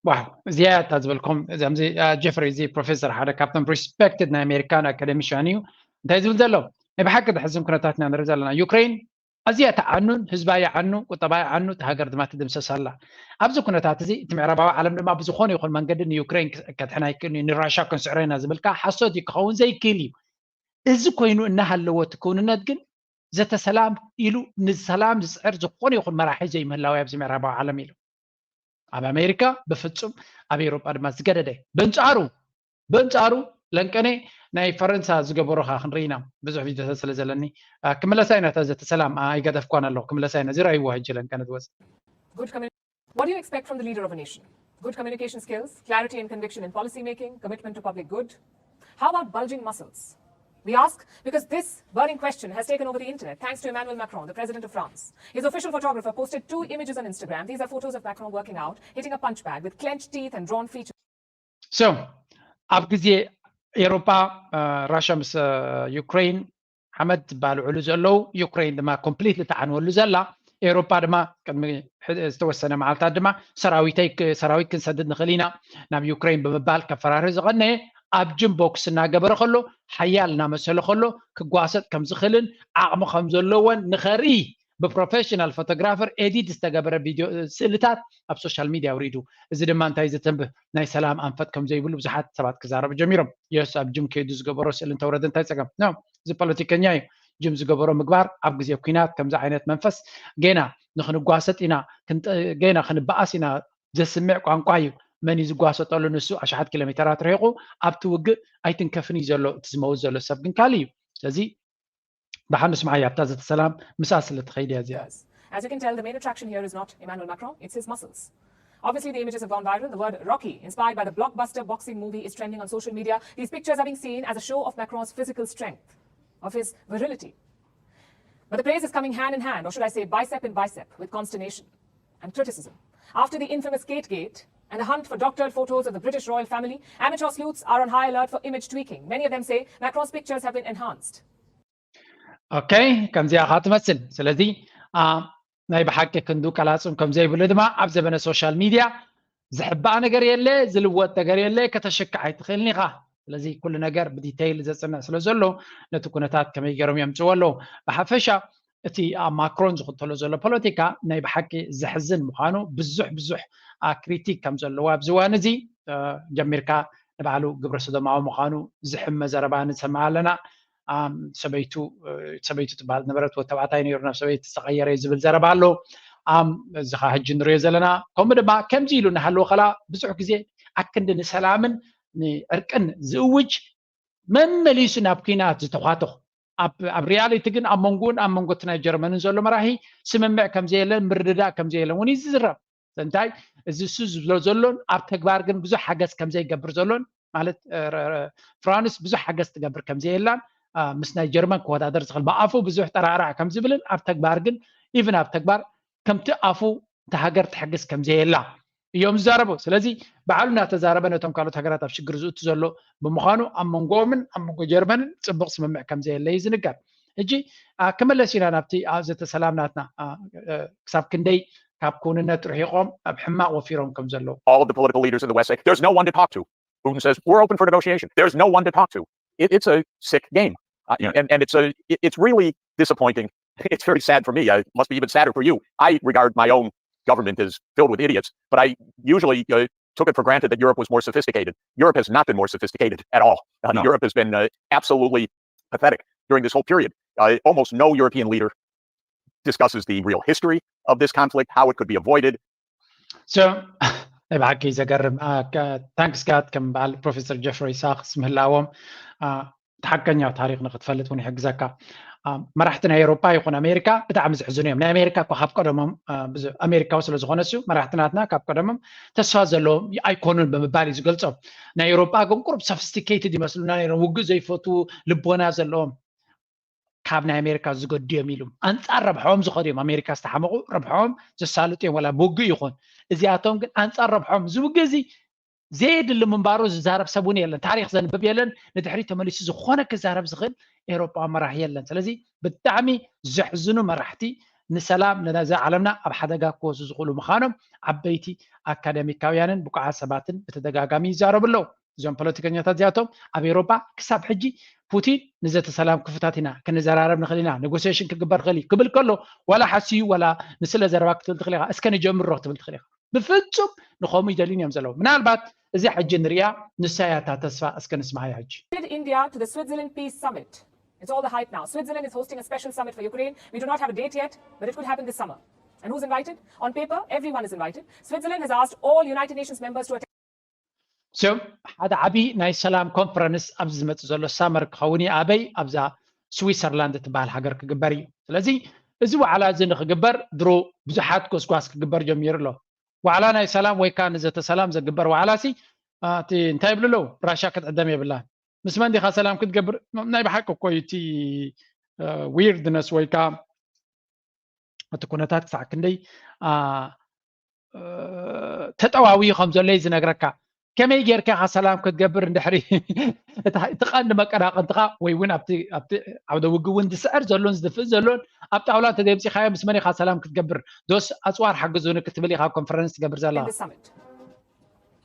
ዋው እዚኣ እታ ዝበልኩም እዚምዚ ጀፍሪ እዚ ፕሮፌሰር ሓደ ካብቶም ሪስፔክትድ ናይ ኣሜሪካን ኣካደሚሽያን እዩ። እንታይ ዝብል ዘሎ ናይ ብሓቂ ዘሕዝን ኩነታት ኢና ንርኢ ዘለና። ዩክሬን ኣዝያ ተዓኑን ህዝባ ይዓኑ፣ ቁጠባ ይዓኑ፣ እቲ ሃገር ድማ ትድምሰስ ኣላ። ኣብዚ ኩነታት እዚ እቲ ምዕራባዊ ዓለም ድማ ብዝኾነ ይኹን መንገዲ ንዩክሬን ከድሕና ኣይክእልን እዩ፣ ንራሻ ክንስዕሮ ኢና ዝብል ከዓ ሓሶት እዩ፣ ክኸውን ዘይክእል እዩ። እዚ ኮይኑ እናሃለዎ እቲ ክውንነት ግን ዘተ ሰላም ኢሉ ንሰላም ዝፅዕር ዝኾነ ይኹን መራሒ ዘይምህላው ኣብዚ ምዕራባዊ ዓለም ኢሉ ኣብ ኣሜሪካ ብፍፁም ኣብ ኤውሮጳ ድማ ዝገደደ በንፃሩ በንፃሩ ለንቀኔ ናይ ፈረንሳ ዝገበሮ ከዓ ክንርኢ ኢና ብዙሕ ቪድዮታት ስለ ዘለኒ ክምለሳ ኢና እታ ዘተ ሰላም ኣይገደፍኳን ኣለኹ ክምለሳ ኢና ዝረኣይዎ ሕጂ ለንቀነ ትወፅእ What do you expect from the leader of a nation? Good communication skills, clarity and conviction in policy making, commitment to public good. How about bulging muscles? We ask because this burning question has taken over the internet thanks to Emmanuel Macron, the president of France. His official photographer posted two images on Instagram. These are photos of Macron working out, hitting a punch bag with clenched teeth and drawn features. So ኣብ ግዜ ኤሮፓ ራሻ ምስ ዩክሬን ሓመድ ባልዕሉ ዘለዉ ዩክሬን ድማ ኮምፕሊትሊ ተዓንወሉ ዘላ ኤውሮፓ ድማ ቅድሚ ዝተወሰነ መዓልታት ድማ ሰራዊተይ ሰራዊት ክንሰድድ ንኽእል ኢና ናብ ዩክሬን ብምባል ከፈራሪ ዝቐነየ ኣብ ጅም ቦክስ እናገበረ ከሎ ሓያል እናመሰለ ከሎ ክጓሰጥ ከም ዝኽእልን ዓቕሚ ከም ዘለዎን ንኸርኢ ብፕሮፌሽናል ፎቶግራፈር ኤዲት ዝተገበረ ቪድዮ ስእልታት ኣብ ሶሻል ሚድያ ኣውሪዱ። እዚ ድማ እንታይ ዘተንብህ ናይ ሰላም ኣንፈት ከም ዘይብሉ ብዙሓት ሰባት ክዛረቡ ጀሚሮም። የስ ኣብ ጅም ከይዱ ዝገበሮ ስእሊ እንተውረደ እንታይ ፀገም ነው? እዚ ፖለቲከኛ እዩ። ጅም ዝገበሮ ምግባር ኣብ ግዜ ኩናት ከምዚ ዓይነት መንፈስ ጌና ንክንጓሰጥ ኢና ጌና ክንበኣስ ኢና ዘስምዕ ቋንቋ እዩ። መን እዩ ዝጓሰጠሉ? ንሱ ኣሽሓት ኪሎ ሜተራት ርሒቑ ኣብቲ ውግእ ኣይትንከፍን እዩ ዘሎ። እቲ ዝመውት ዘሎ ሰብ ግን ካልእ እዩ። ስለዚ ብሓንስ መዓይ ኣብታ ዘተሰላም ምሳ ስለ ትኸይድ እያ እዚኣ። As you can tell, the main attraction here is not Emmanuel Macron, it's his muscles. Obviously, the images have gone viral. The word Rocky, inspired by the blockbuster boxing movie, is trending on social media. These pictures are being seen as a show of Macron's physical strength, of his virility. But the praise is coming hand in hand, or should I say bicep in bicep, with consternation and criticism. After the infamous Kate Gate and the hunt for doctored photos of the British royal family, amateur sleuths are on high alert for image tweaking. Many of them say Macron's pictures have been enhanced. Okay, ከምዚኣ ኻ ትመስል። ስለዚ ናይ ብሓቂ ክንዱ ቀላፅም ከም ዘይብሉ ድማ ኣብ ዘበነ ሶሻል ሚድያ ዝሕባእ ነገር የለ፣ ዝልወጥ ነገር የለ፣ ከተሽክዕ ኣይትኽእልን ኢኻ። ስለዚ ኩሉ ነገር ብዲተይል ዘፅንዕ ስለ ዘሎ ነቲ ኩነታት ከመይ ገይሮም የምፅዎ ኣለዉ። ብሓፈሻ እቲ ኣብ ማክሮን ዝኽተሎ ዘሎ ፖለቲካ ናይ ብሓቂ ዘሕዝን ምዃኑ ብዙሕ ብዙሕ ክሪቲክ ከም ዘለዎ ኣብዚ እዋን እዚ ጀሚርካ ንባዕሉ ግብረ ሰዶማዊ ምዃኑ ዝሕመ ዘረባ ንሰምዕ ኣለና። ሰበይቱ ሰበይቱ ትበሃል ነበረት ወተባዕታይ ነይሩ ናብ ሰበይቲ ዝተቐየረ ዝብል ዘረባ ኣሎ። እዚ ኸዓ ሕጂ ንሪኦ ዘለና ከምኡ ድማ ከምዚ ኢሉ እናሃለወ ከላ ብዙሕ ግዜ ኣክንዲ ንሰላምን ንዕርቅን ዝእውጅ መመሊሱ ናብ ኲናት ዝተኳትኹ፣ ኣብ ሪያሊቲ ግን ኣብ መንጎኡን ኣብ መንጎ እቲ ናይ ጀርመንን ዘሎ መራሒ ስምምዕ ከምዘየለን ምርድዳእ ከምዘየለን እውን ይዝረብ። እንታይ እዚ እሱ ዝብሎ ዘሎን ኣብ ተግባር ግን ብዙሕ ሓገዝ ከምዘይገብር ዘሎን ማለት ፍራንስ ብዙሕ ሓገዝ ትገብር ከምዘየላን ምስ ናይ ጀርመን ክወዳደር ዝኽእል ብኣፉ ብዙሕ ጠራዕራዕ ከምዝብልን ኣብ ተግባር ግን ኢቭን ኣብ ተግባር ከምቲ ኣፉ እቲ ሃገር ትሕግዝ ከምዘየላ እዮም ዝዛረቡ። ስለዚ ባዕሉ እናተዛረበ ነቶም ካልኦት ሃገራት ኣብ ሽግር ዝእቱ ዘሎ ብምዃኑ ኣብ መንጎኦምን ኣብ መንጎ ጀርመንን ፅቡቕ ስምምዕ ከምዘየለ እዩ ዝንገር። ሕጂ ክመለስ ኢና ናብቲ ዘተሰላም ናትና ክሳብ ክንደይ ካብ ክውንነት ርሒቖም ኣብ ሕማቕ ወፊሮም ከም ዘለዉ። All of the political leaders in the West say there's no one to talk to. Putin says we're open for negotiation. There's no one to talk to. It, it's a sick game. Uh, you know, and, and it's a it, it's really disappointing. It's very sad for me. It must be even sadder for you. I regard my own government as filled with idiots, but I usually uh, took it for granted that Europe was more sophisticated. Europe has not been more sophisticated at all. Uh, no. Europe has been uh, absolutely pathetic during this whole period. Uh, almost no European leader discusses the real history of this conflict, how it could be avoided. So ናይ ብሓቂ ዘገርም ታንክስ ጋድ ከም በዓል ፕሮፌሰር ጀፍሪ ሳክስ ምህላዎም ሓቀኛ ታሪክ ንክትፈልጥ እውን ይሕግዘካ። መራሕቲ ናይ ኤሮፓ ይኹን ኣሜሪካ ብጣዕሚ ዝሕዝኑ እዮም። ናይ ኣሜሪካ እኳ ካብ ቀደሞም ኣሜሪካዊ ስለዝኾነ ሱ መራሕቲ ናትና ካብ ቀደሞም ተስፋ ዘለዎም ኣይኮኑን ብምባል እዩ ዝገልጾም። ናይ ኤሮፓ ግን ቁሩብ ሶፊስቲኬትድ ይመስሉና ነይሮም፣ ውግእ ዘይፈትዉ ልቦና ዘለዎም ካብ ናይ ኣሜሪካ ዝገዱ እዮም ኢሉ ኣንጻር ረብሖም ዝኸዱ እዮም። ኣሜሪካ ዝተሓመቑ ረብሖም ዘሳልጡ እዮም፣ ወላ ብውግእ ይኹን። እዚኣቶም ግን ኣንጻር ረብሖም ዝውግእ እዚ ዘየድሊ ምንባሩ ዝዛረብ ሰብ እውን የለን። ታሪክ ዘንብብ የለን። ንድሕሪ ተመሊሱ ዝኾነ ክዛረብ ዝኽእል ኤሮጳዊ መራሒ የለን። ስለዚ ብጣዕሚ ዘሕዝኑ መራሕቲ ንሰላም ነዛ ዓለምና ኣብ ሓደጋ ክወስዱ ዝኽእሉ ምዃኖም ዓበይቲ ኣካደሚካውያንን ብቁዓት ሰባትን ብተደጋጋሚ ይዛረቡ ኣለዉ። እዞም ፖለቲከኛታት እዚኣቶም ኣብ ኤሮጳ ክሳብ ሕጂ ፑቲን ንዘተ ሰላም ክፍታት ኢና ክንዘራረብ ንኽእል ኢና፣ ኔጎሲዬሽን ክግበር ክእል እዩ ክብል ከሎ ዋላ ሓስዩ ዋላ ንስለ ዘረባ ክትብል ትኽእል ኢኻ፣ እስከ ንጀምሮ ክትብል ትኽእል ኢኻ። ብፍጹም ንኸምኡ ይደልዩን እዮም ዘለዉ። ምናልባት እዚኣ ሕጂ ንርእያ ንሳ እያ እታ ተስፋ። እስከ ንስምዓያ ሕጂ። Invited India to the Switzerland Peace Summit. It's all the hype now. Switzerland is hosting a special summit for Ukraine. We do not have a date yet, but it could happen this summer. And who's invited? On paper, everyone is invited. Switzerland has asked all United Nations members to attend. So ሓደ ዓቢ ናይ ሰላም ኮንፈረንስ ኣብዚ ዝመጽእ ዘሎ ሳመር ክኸውን እዩ። ኣበይ? ኣብዛ ስዊሰርላንድ እትበሃል ሃገር ክግበር እዩ። ስለዚ እዚ ዋዕላ እዚ ንክግበር ድሮ ብዙሓት ጎስጓስ ክግበር ጀሚሩ ኣሎ። ዋዕላ ናይ ሰላም ወይ ከዓ ንዘተ ሰላም ዘግበር ዋዕላ ሲ እቲ እንታይ ይብሉ ኣለዉ? ራሻ ክትዕደም የብላን። ምስ መን ዲኻ ሰላም ክትገብር? ናይ ብሓቂ እኮ እዩ እቲ ዊርድነስ ወይ ከዓ እቲ ኩነታት ክሳዕ ክንደይ ተጠዋውዩ ከም ዘሎ እዩ ዝነግረካ። ከመይ ጌርካ ኢኻ ሰላም ክትገብር እንድሕሪ እቲ ቀንዲ መቀናቕንትኻ ወይ እውን ኣብቲ ዓውደ ውግእ እውን ዝስዕር ዘሎን ዝድፍእ ዘሎን ኣብ ጣውላ እንተዘይምፂኻዮ ምስ መን ኢኻ ሰላም ክትገብር? ዶስ ኣፅዋር ሓግዙኒ ክትብል ኢኻ ኮንፈረንስ ትገብር ዘለኻ?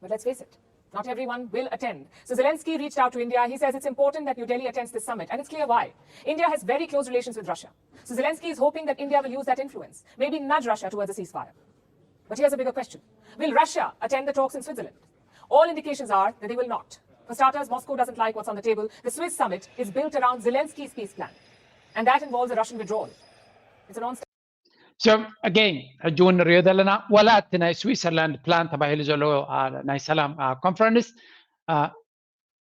But let's face it, not everyone will attend. So Zelensky reached out to India. He says it's important that New Delhi attends this summit, and it's clear why. India has very close relations with Russia. So Zelensky is hoping that India will use that influence, maybe nudge Russia towards a ceasefire. But here's a bigger question. Will Russia attend the talks in Switzerland? All indications are that they will not. For starters, Moscow doesn't like what's on the table. The Swiss summit is built around Zelensky's peace plan, and that involves a Russian withdrawal. It's a non So again ሕጂ እውን ንሪኦ ዘለና ዋላ እቲ ናይ ስዊሰርላንድ ፕላን ተባሂሉ ዘሎ ናይ ሰላም ኮንፈረንስ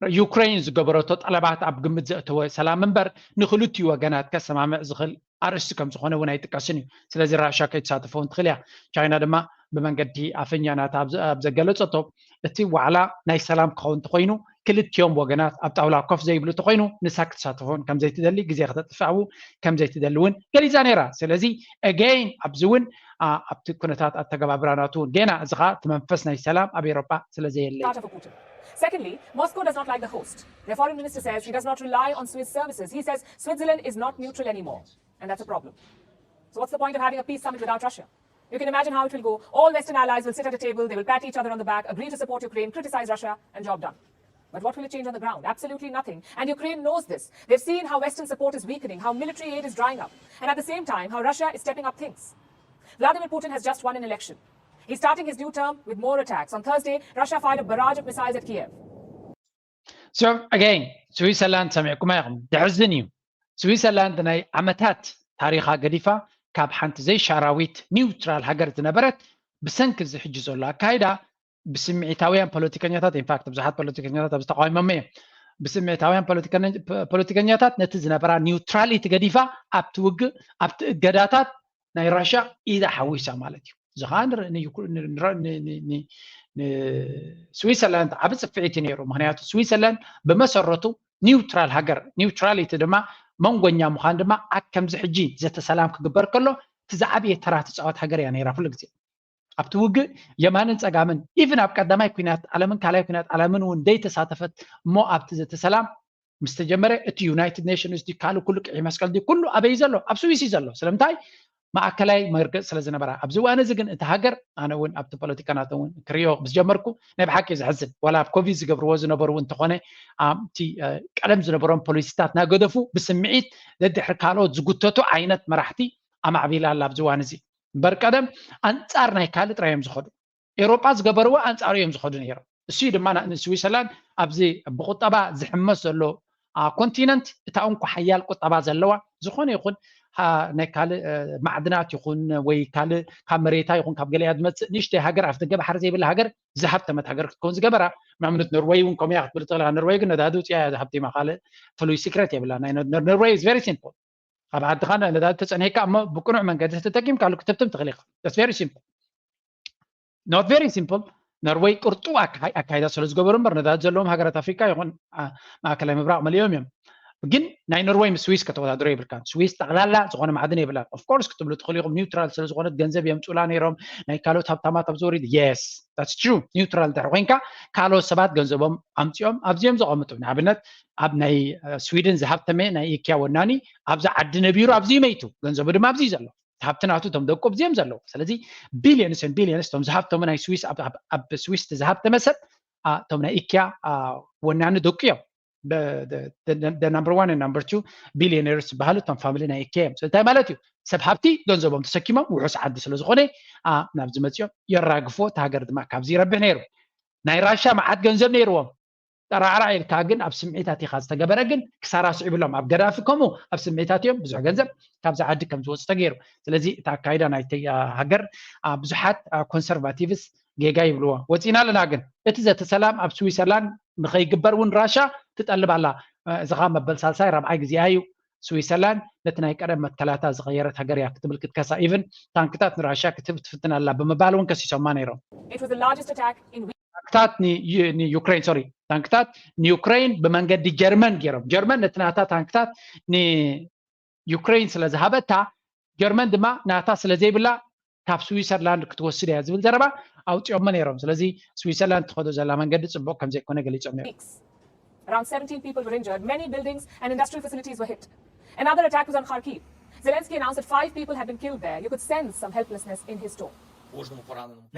ዩክሬን ዝገበረቶ ጠለባት ኣብ ግምት ዘእተወ ሰላም እምበር ንክልቲኡ ወገናት ከሰማምዕ ዝኽእል ኣርእስቲ ከም ዝኾነ እውን ኣይጥቀስን እዩ። ስለዚ ራሻ ከይትሳተፎ እውን ትኽእል እያ። ቻይና ድማ ብመንገዲ ኣፈኛ ናታ ኣብ ዘገለጸቶ እቲ ዋዕላ ናይ ሰላም ክኸውን እንተኮይኑ ክልቲኦም ወገናት ኣብ ጣውላ ኮፍ ዘይብሉ እንተኮይኑ ንሳ ክትሳተፎን ከምዘይትደሊ ግዜ ከተጥፍኣው ከምዘይትደሊ እውን ገሊፃ ነይራ። ስለዚ again ኣብዚ እውን ኣብቲ ኩነታት ኣተገባብራ ናቱ እውን ገና እዚ ከዓ እቲ መንፈስ ናይ ሰላም ኣብ ኤሮጳ ስለዘየለ እዩ። Secondly, Moscow does not like the host. Their foreign minister says he does not rely on Swiss services. He says Switzerland is not neutral anymore, and that's a problem. So what's the point of having a peace summit without Russia? You can imagine how it will go. All Western allies will sit at a table, they will pat each other on the back, agree to support Ukraine, criticize Russia, and job done. But what will it change on the ground? Absolutely nothing. And Ukraine knows this. They've seen how Western support is weakening, how military aid is drying up, and at the same time, how Russia is stepping up things. Vladimir Putin has just won an election. He's starting his new term with more attacks. On Thursday, Russia fired a barrage of missiles at Kiev. So again ስዊሰርላንድ ሰሚዕኩማ ኢኹም፣ ደሕዝን እዩ። ስዊሰርላንድ ናይ ዓመታት ታሪኻ ገዲፋ ካብ ሓንቲ ዘይሻራዊት ኒውትራል ሃገር ዝነበረት ብሰንኪ እዚ ሕጂ ዘሎ ኣካይዳ ብስምዒታውያን ፖለቲከኛታት ኢንፋክት ብዙሓት ፖለቲከኛታት ኣብዚ ተቃዊሞም እዮም። ብስምዒታውያን ፖለቲከኛታት ነቲ ዝነበራ ኒውትራሊቲ ገዲፋ ኣብቲ ውግእ ኣብቲ እገዳታት ናይ ራሽያ ኢዳ ሓዊሳ ማለት እዩ። እዚ ከዓ ንስዊዘርላንድ ዓብ ፅፍዒት እዩ ነይሩ። ምክንያቱ ስዊዘርላንድ ብመሰረቱ ኒውትራል ሃገር፣ ኒውትራሊቲ ድማ መንጎኛ ምኳን ድማ ኣብ ከምዚ ሕጂ ዘተሰላም ክግበር ከሎ እቲ ዝዓብየ ተራ ትፃወት ሃገር እያ ነይራ ኩሉ ግዜ። ኣብቲ ውግእ የማንን ፀጋምን ኢቭን ኣብ ቀዳማይ ኩናት ዓለምን ካልኣይ ኩናት ዓለምን እውን ዘይተሳተፈት እሞ ኣብቲ ዘተሰላም ምስ ተጀመረ እቲ ዩናይትድ ኔሽንስ ዲ ካልእ ኩሉ ቅዒ መስቀል ዲ ኩሉ ኣበይ ዘሎ ኣብ ስዊስ እዩ ዘሎ። ስለምንታይ ማእከላይ መርገፅ ስለ ዝነበራ ኣብዚ እዋን እዚ ግን እቲ ሃገር ኣነ እውን ኣብቲ ፖለቲካ ናተ እውን ክሪኦ ምስ ጀመርኩ ናይ ብሓቂ ዘሕዝን ዋላ ኣብ ኮቪድ ዝገብርዎ ዝነበሩ እውን እንተኾነ እቲ ቀደም ዝነበሮም ፖሊሲታት ናገደፉ ብስምዒት ደድሕሪ ካልኦት ዝጉተቱ ዓይነት መራሕቲ ኣማዕቢላ ኣላ ኣብዚ እዋን እዚ። እምበር ቀደም ኣንፃር ናይ ካልእ ጥራይ እዮም ዝኸዱ። ኤውሮጳ ዝገበርዎ ኣንፃሩ እዮም ዝኸዱ ነይሮም። እሱ ድማ ንስዊሰርላንድ ኣብዚ ብቁጠባ ዝሕመስ ዘሎ ኮንቲነንት እታ እንኮ ሓያል ቁጠባ ዘለዋ ዝኾነ ይኹን ናይ ካልእ ማዕድናት ይኹን ወይ ካልእ ካብ መሬታ ይኹን ካብ ገሊኣ ዝመፅእ ንእሽተይ ሃገር ኣፍ ደገ ባሕሪ ዘይብላ ሃገር ዝሃብተመት ሃገር ክትከውን ዝገበራ። ንኣብነት ኖርወይ እውን ከምያ ክትብል ትኽእል። ኖርወይ ግን ነዳዲ ውፅያ እያ ዝሃብቲማ ካልእ ፍሉይ ሲክሬት የብላ። ኖርወይ is very simple። ኣብ ዓድኻ ነዳዲ ተፀኒሕካ እሞ ብቅኑዕ መንገዲ ተጠቂምካሉ ክትህብትም ትኽእል ኢኻ። That's very simple. Not very simple። ኖርወይ ቅርጡ ኣካይዳ ስለ ዝገበሩ እምበር ነዳዲ ዘለዎም ሃገራት ኣፍሪካ ይኹን ማእከላይ ምብራቕ መሊኦም እዮም። ግን ናይ ኖርወይ ምስ ስዊስ ከተወዳድሮ የብልካን። ስዊስ ጠቕላላ ዝኾነ ማዕድን የብላን። ኦፍኮርስ ክትብሉ ትኽእሉ ኢኹም ኒውትራል ስለ ዝኾነት ገንዘብ የምፁላ ነይሮም ናይ ካልኦት ሃብታማት ኣብ ዝወሪድ yes that's true። ኒውትራል እንድሕር ኮይንካ ካልኦት ሰባት ገንዘቦም ኣምፂኦም ኣብዚኦም ዘቐምጡ ንኣብነት ኣብ ናይ ስዊድን ዝሃብተመ ናይ ኢኪያ ወናኒ ኣብዚ ዓዲ ነቢሩ ኣብዚ መይቱ ገንዘቡ ድማ ኣብዚ ዘሎ ሃብቲ ናቱ እቶም ደቁ ኣብዚኦም ዘለዉ። ስለዚ ቢሊዮንስ ን ቢሊዮንስ እቶም ዝሃብተሙ ናይ ስዊስ ኣብ ስዊስ ዝሃብተመ ሰብ እቶም ናይ ኢኪያ ወናኒ ደቁ እዮም። number one and number two ቢሊዮነርስ ዝበሃሉ እቶም ፋሚሊ ናይ ኢኪያ እዮም። እንታይ ማለት እዩ? ሰብ ሃብቲ ገንዘቦም ተሰኪሞም ውሑስ ዓዲ ስለ ዝኾነ ናብዚ መፂኦም የራግፎ እቲ ሃገር ድማ ካብዚ ይረብሕ ነይሩ። ናይ ራሻ መዓት ገንዘብ ነይርዎም ጠራዕራዕ ኢልካ ግን ኣብ ስምዒታት ኢኻ ዝተገበረ ግን ክሳራ ስዒብሎም ኣብ ገዳፊ ከምኡ ኣብ ስምዒታት እዮም ብዙሕ ገንዘብ ካብዚ ዓዲ ከም ዝወፁ ተገይሩ። ስለዚ እቲ ኣካይዳ ናይቲ ሃገር ብዙሓት ኮንሰርቫቲቭስ ጌጋ ይብልዎ። ወፂና ኣለና ግን እቲ ዘተ ሰላም ኣብ ስዊሰርላንድ ንኸይግበር እውን ራሻ ትጠልብ ኣላ። እዚ ከዓ መበል ሳልሳይ ራብዓይ ግዜኣ እዩ። ስዊሰርላንድ ነቲ ናይ ቀደም መትከላታ ዝቐየረት ሃገር እያ ክትብል ክትከሳ ኢቭን ታንክታት ንራሻ ክትህብ ትፍትን ኣላ ብምባል እውን ከሲሶማ ነይሮም። ታንክታት ንዩክሬን ሶሪ ታንክታት ንዩክሬን ብመንገዲ ጀርመን ገይሮም ጀርመን ነቲ ናታ ታንክታት ንዩክሬን ስለ ዝሃበታ ጀርመን ድማ ናታ ስለ ዘይብላ ካብ ስዊሰርላንድ ክትወስድ እያ ዝብል ዘረባ ኣውፂኦሞ ነይሮም። ስለዚ ስዊሰርላንድ ትኸዶ ዘላ መንገዲ ፅቡቅ ከም ዘይኮነ ገሊፆም ነይሮም። Around seventeen people were injured. Many buildings and industrial facilities were hit. Another attack was on Kharkiv. Zelensky announced that five people had been killed there. You could sense some helplessness in his tone.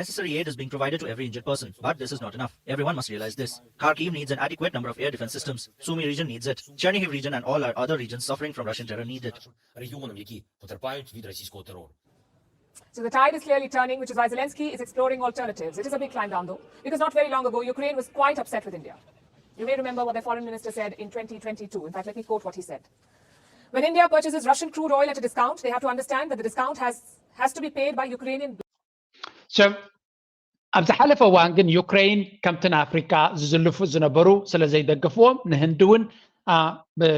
Necessary aid is being provided to every injured person, but this is not enough. Everyone must realize this. Kharkiv needs an adequate number of air defense systems. Sumy region needs it. Chernihiv region and all our other regions suffering from Russian terror need it. Регіонам, які потерпають від російського терору. So the tide is clearly turning, which is why Zelensky is exploring alternatives. It is a big climb down, though, because not very long ago, Ukraine was quite upset with India. You may remember what their foreign minister said in twenty twenty-two. In fact, let me quote what he said. When India purchases Russian crude oil at a discount, they have to understand that the discount has, has to be paid by Ukrainian. So, ኣብ ዝሓለፈ እዋን ግን ዩክሬን ከምቲ ንኣፍሪካ ዝዝልፉ ዝነበሩ ስለ ዘይደገፍዎም ንህንዲ እውን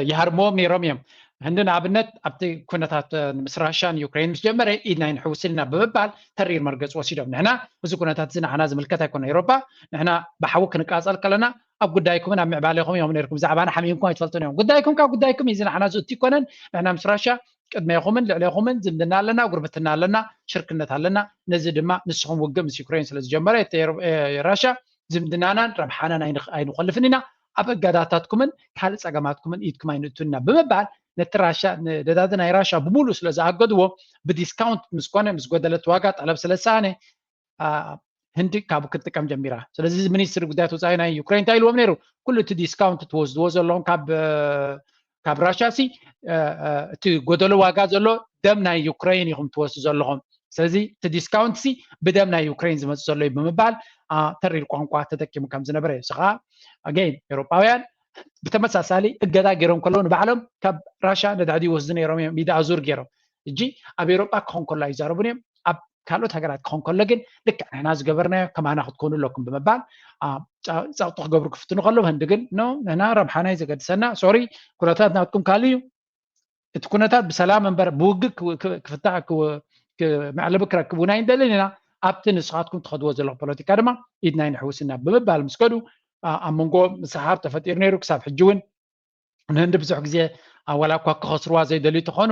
ይሃርምዎም ነይሮም እዮም። ህንዲ ንኣብነት ኣብቲ ኩነታት ምስ ራሻን ዩክሬን ምስ ጀመረ ኢድና ይንሕውስ ኢልና ብምባል ተሪር መርገፂ ወሲዶም። ንሕና እዚ ኩነታት እዚ ንዓና ዝምልከት ኣይኮነ። ኤሮፓ ንሕና ብሓዊ ክንቃፀል ከለና ኣብ ጉዳይኩምን ኣብ ምዕባሌኹም እዮም ነርኩም። ብዛዕባና ሓሚምኩም ኣይትፈልጡን እዮም። ጉዳይኩም ካብ ጉዳይኩም እዩ። እዚ ንዓና ዝእቱ ይኮነን። ንሕና ምስ ራሻ ቅድሜኹምን ልዕሌኹምን ዝምድና ኣለና፣ ጉርብትና ኣለና፣ ሽርክነት ኣለና። ነዚ ድማ ንስኹም ውግእ ምስ ዩክሬን ስለ ዝጀመረ ራሻ ዝምድናናን ረብሓናን ኣይንኾልፍን ኢና። ኣብ እገዳታትኩምን ካልእ ጸገማትኩምን ኢድኩም ኣይንእቱን ኢና ብምባል ነቲ ራሻ ነዳዲ ናይ ራሻ ብሙሉእ ስለ ዝኣገድዎ ብዲስካውንት ምስ ኮነ ምስ ጎደለት ዋጋ ጠለብ ስለ ዝሰኣነ ህንዲ ካብኡ ክትጥቀም ጀሚራ። ስለዚ እዚ ሚኒስትሪ ጉዳያት ወፃኢ ናይ ዩክሬን እንታይ ኢልዎም ነይሩ? ኩሉ እቲ ዲስካውንት ትወስድዎ ዘለኹም ካብ ካብ ራሻ ሲ እቲ ጎደሎ ዋጋ ዘሎ ደም ናይ ዩክሬን ኢኹም ትወስዱ ዘለኹም። ስለዚ እቲ ዲስካውንት ሲ ብደም ናይ ዩክሬን ዝመፅእ ዘሎ እዩ ብምባል ተሪር ቋንቋ ተጠቂሙ ከም ዝነበረ እዩ። ስኻ ኣገይን ኤውሮጳውያን ብተመሳሳሊ እገዳ ገይሮም ከለዉ ንባዕሎም ካብ ራሻ ነዳዲ ይወስዱ ነይሮም እዮም ኢዳ ኣዙር ገይሮም። እጂ ኣብ ኤውሮጳ ክኾን ከሎ ኣይዛረቡን እዮም። ኣብ ካልኦት ሃገራት ክኾን ከሎ ግን ልክዕ ንሕና ዝገበርናዮ ከማና ክትኮኑ ኣለኩም ብምባል ጸቕጢ ክገብሩ ክፍትኑ ከለዉ ህንዲ ግን ኖ ንሕና ረብሓና እዩ ዘገድሰና ሶሪ ኩነታት ናትኩም ካልእ እዩ እቲ ኩነታት ብሰላም እምበር ብውግእ ክፍታሕ መዕለቢ ክረክብ እውን ኣይንደልን ኢና ኣብቲ ንስኻትኩም ትኸድዎ ዘለኹ ፖለቲካ ድማ ኢድና ይንሕውስና ብምባል ምስ ከዱ ኣብ መንጎ ምስሕሓብ ተፈጢሩ ነይሩ ክሳብ ሕጂ እውን ንህንዲ ብዙሕ ግዜ ዋላ እኳ ክኸስርዋ ዘይደልዩ ተኾኑ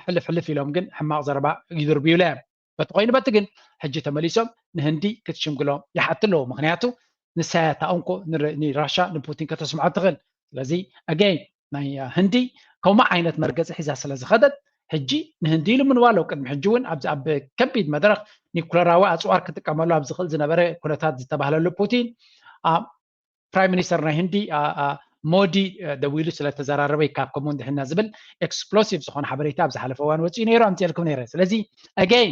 ሕልፍ ሕልፍ ኢሎም ግን ሕማቕ ዘረባ ይድርብዩላ እዮም በቲ ኮይኑ በቲ ግን ሕጂ ተመሊሶም ንህንዲ ክትሽምግሎም ይሓት ኣለዉ ምክንያቱ ንሳያ ታኡንኮ ንራሻ ንፑቲን ከተስምዖ ትኽእል ስለዚ ኣገይ ናይ ህንዲ ከምኡ ዓይነት መርገፂ ሒዛ ስለ ዝኸደት ሕጂ ንህንዲ ኢሉ ምንዋ ኣለዉ ቅድሚ ሕጂ እውን ኣብዚ ኣብ ከቢድ መድረክ ኒኩለራዊ ኣፅዋር ክጥቀመሉ ኣብ ዝኽእል ዝነበረ ኩነታት ዝተባህለሉ ፑቲን ፕራይም ሚኒስተር ናይ ህንዲ ሞዲ ደዊሉ ስለተዘራረበ ይካብ ከምኡ እንድሕና ዝብል ኤክስፕሎሲቭ ዝኾነ ሓበሬታ ኣብ ዝሓለፈ እዋን ወፂኡ ነይሩ ኣምፅኤልኩም ነይረ ስለዚ ኣገይ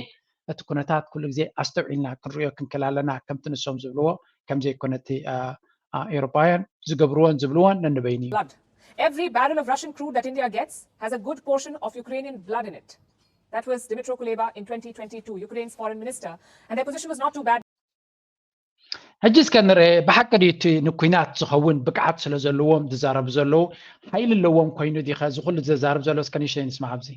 እቲ ኩነታት ኩሉ ግዜ ኣስተውዒልና ክንሪኦ ክንክል ኣለና ከምቲ ንሶም ዝብልዎ ከምዘይኮነ እቲ ኤውሮፓውያን ዝገብርዎን ዝብልዎን ነንበይኑ እዩ Every barrel of Russian crude that India gets has a good portion of Ukrainian blood in it. That was Dmytro Kuleba in twenty twenty-two, Ukraine's foreign minister. And their position was not too bad. ሕጂ እስከ ንርአ ብሓቂ ድዩ እቲ ንኩናት ዝኸውን ብቅዓት ስለ ዘለዎም ዝዛረቡ ዘለዉ ሓይሊ ኣለዎም ኮይኑ ዲኸ እዚ ኩሉ ዘዛርብ ዘሎ እስከ ንእሽተይ ንስማዕ ኣብዚ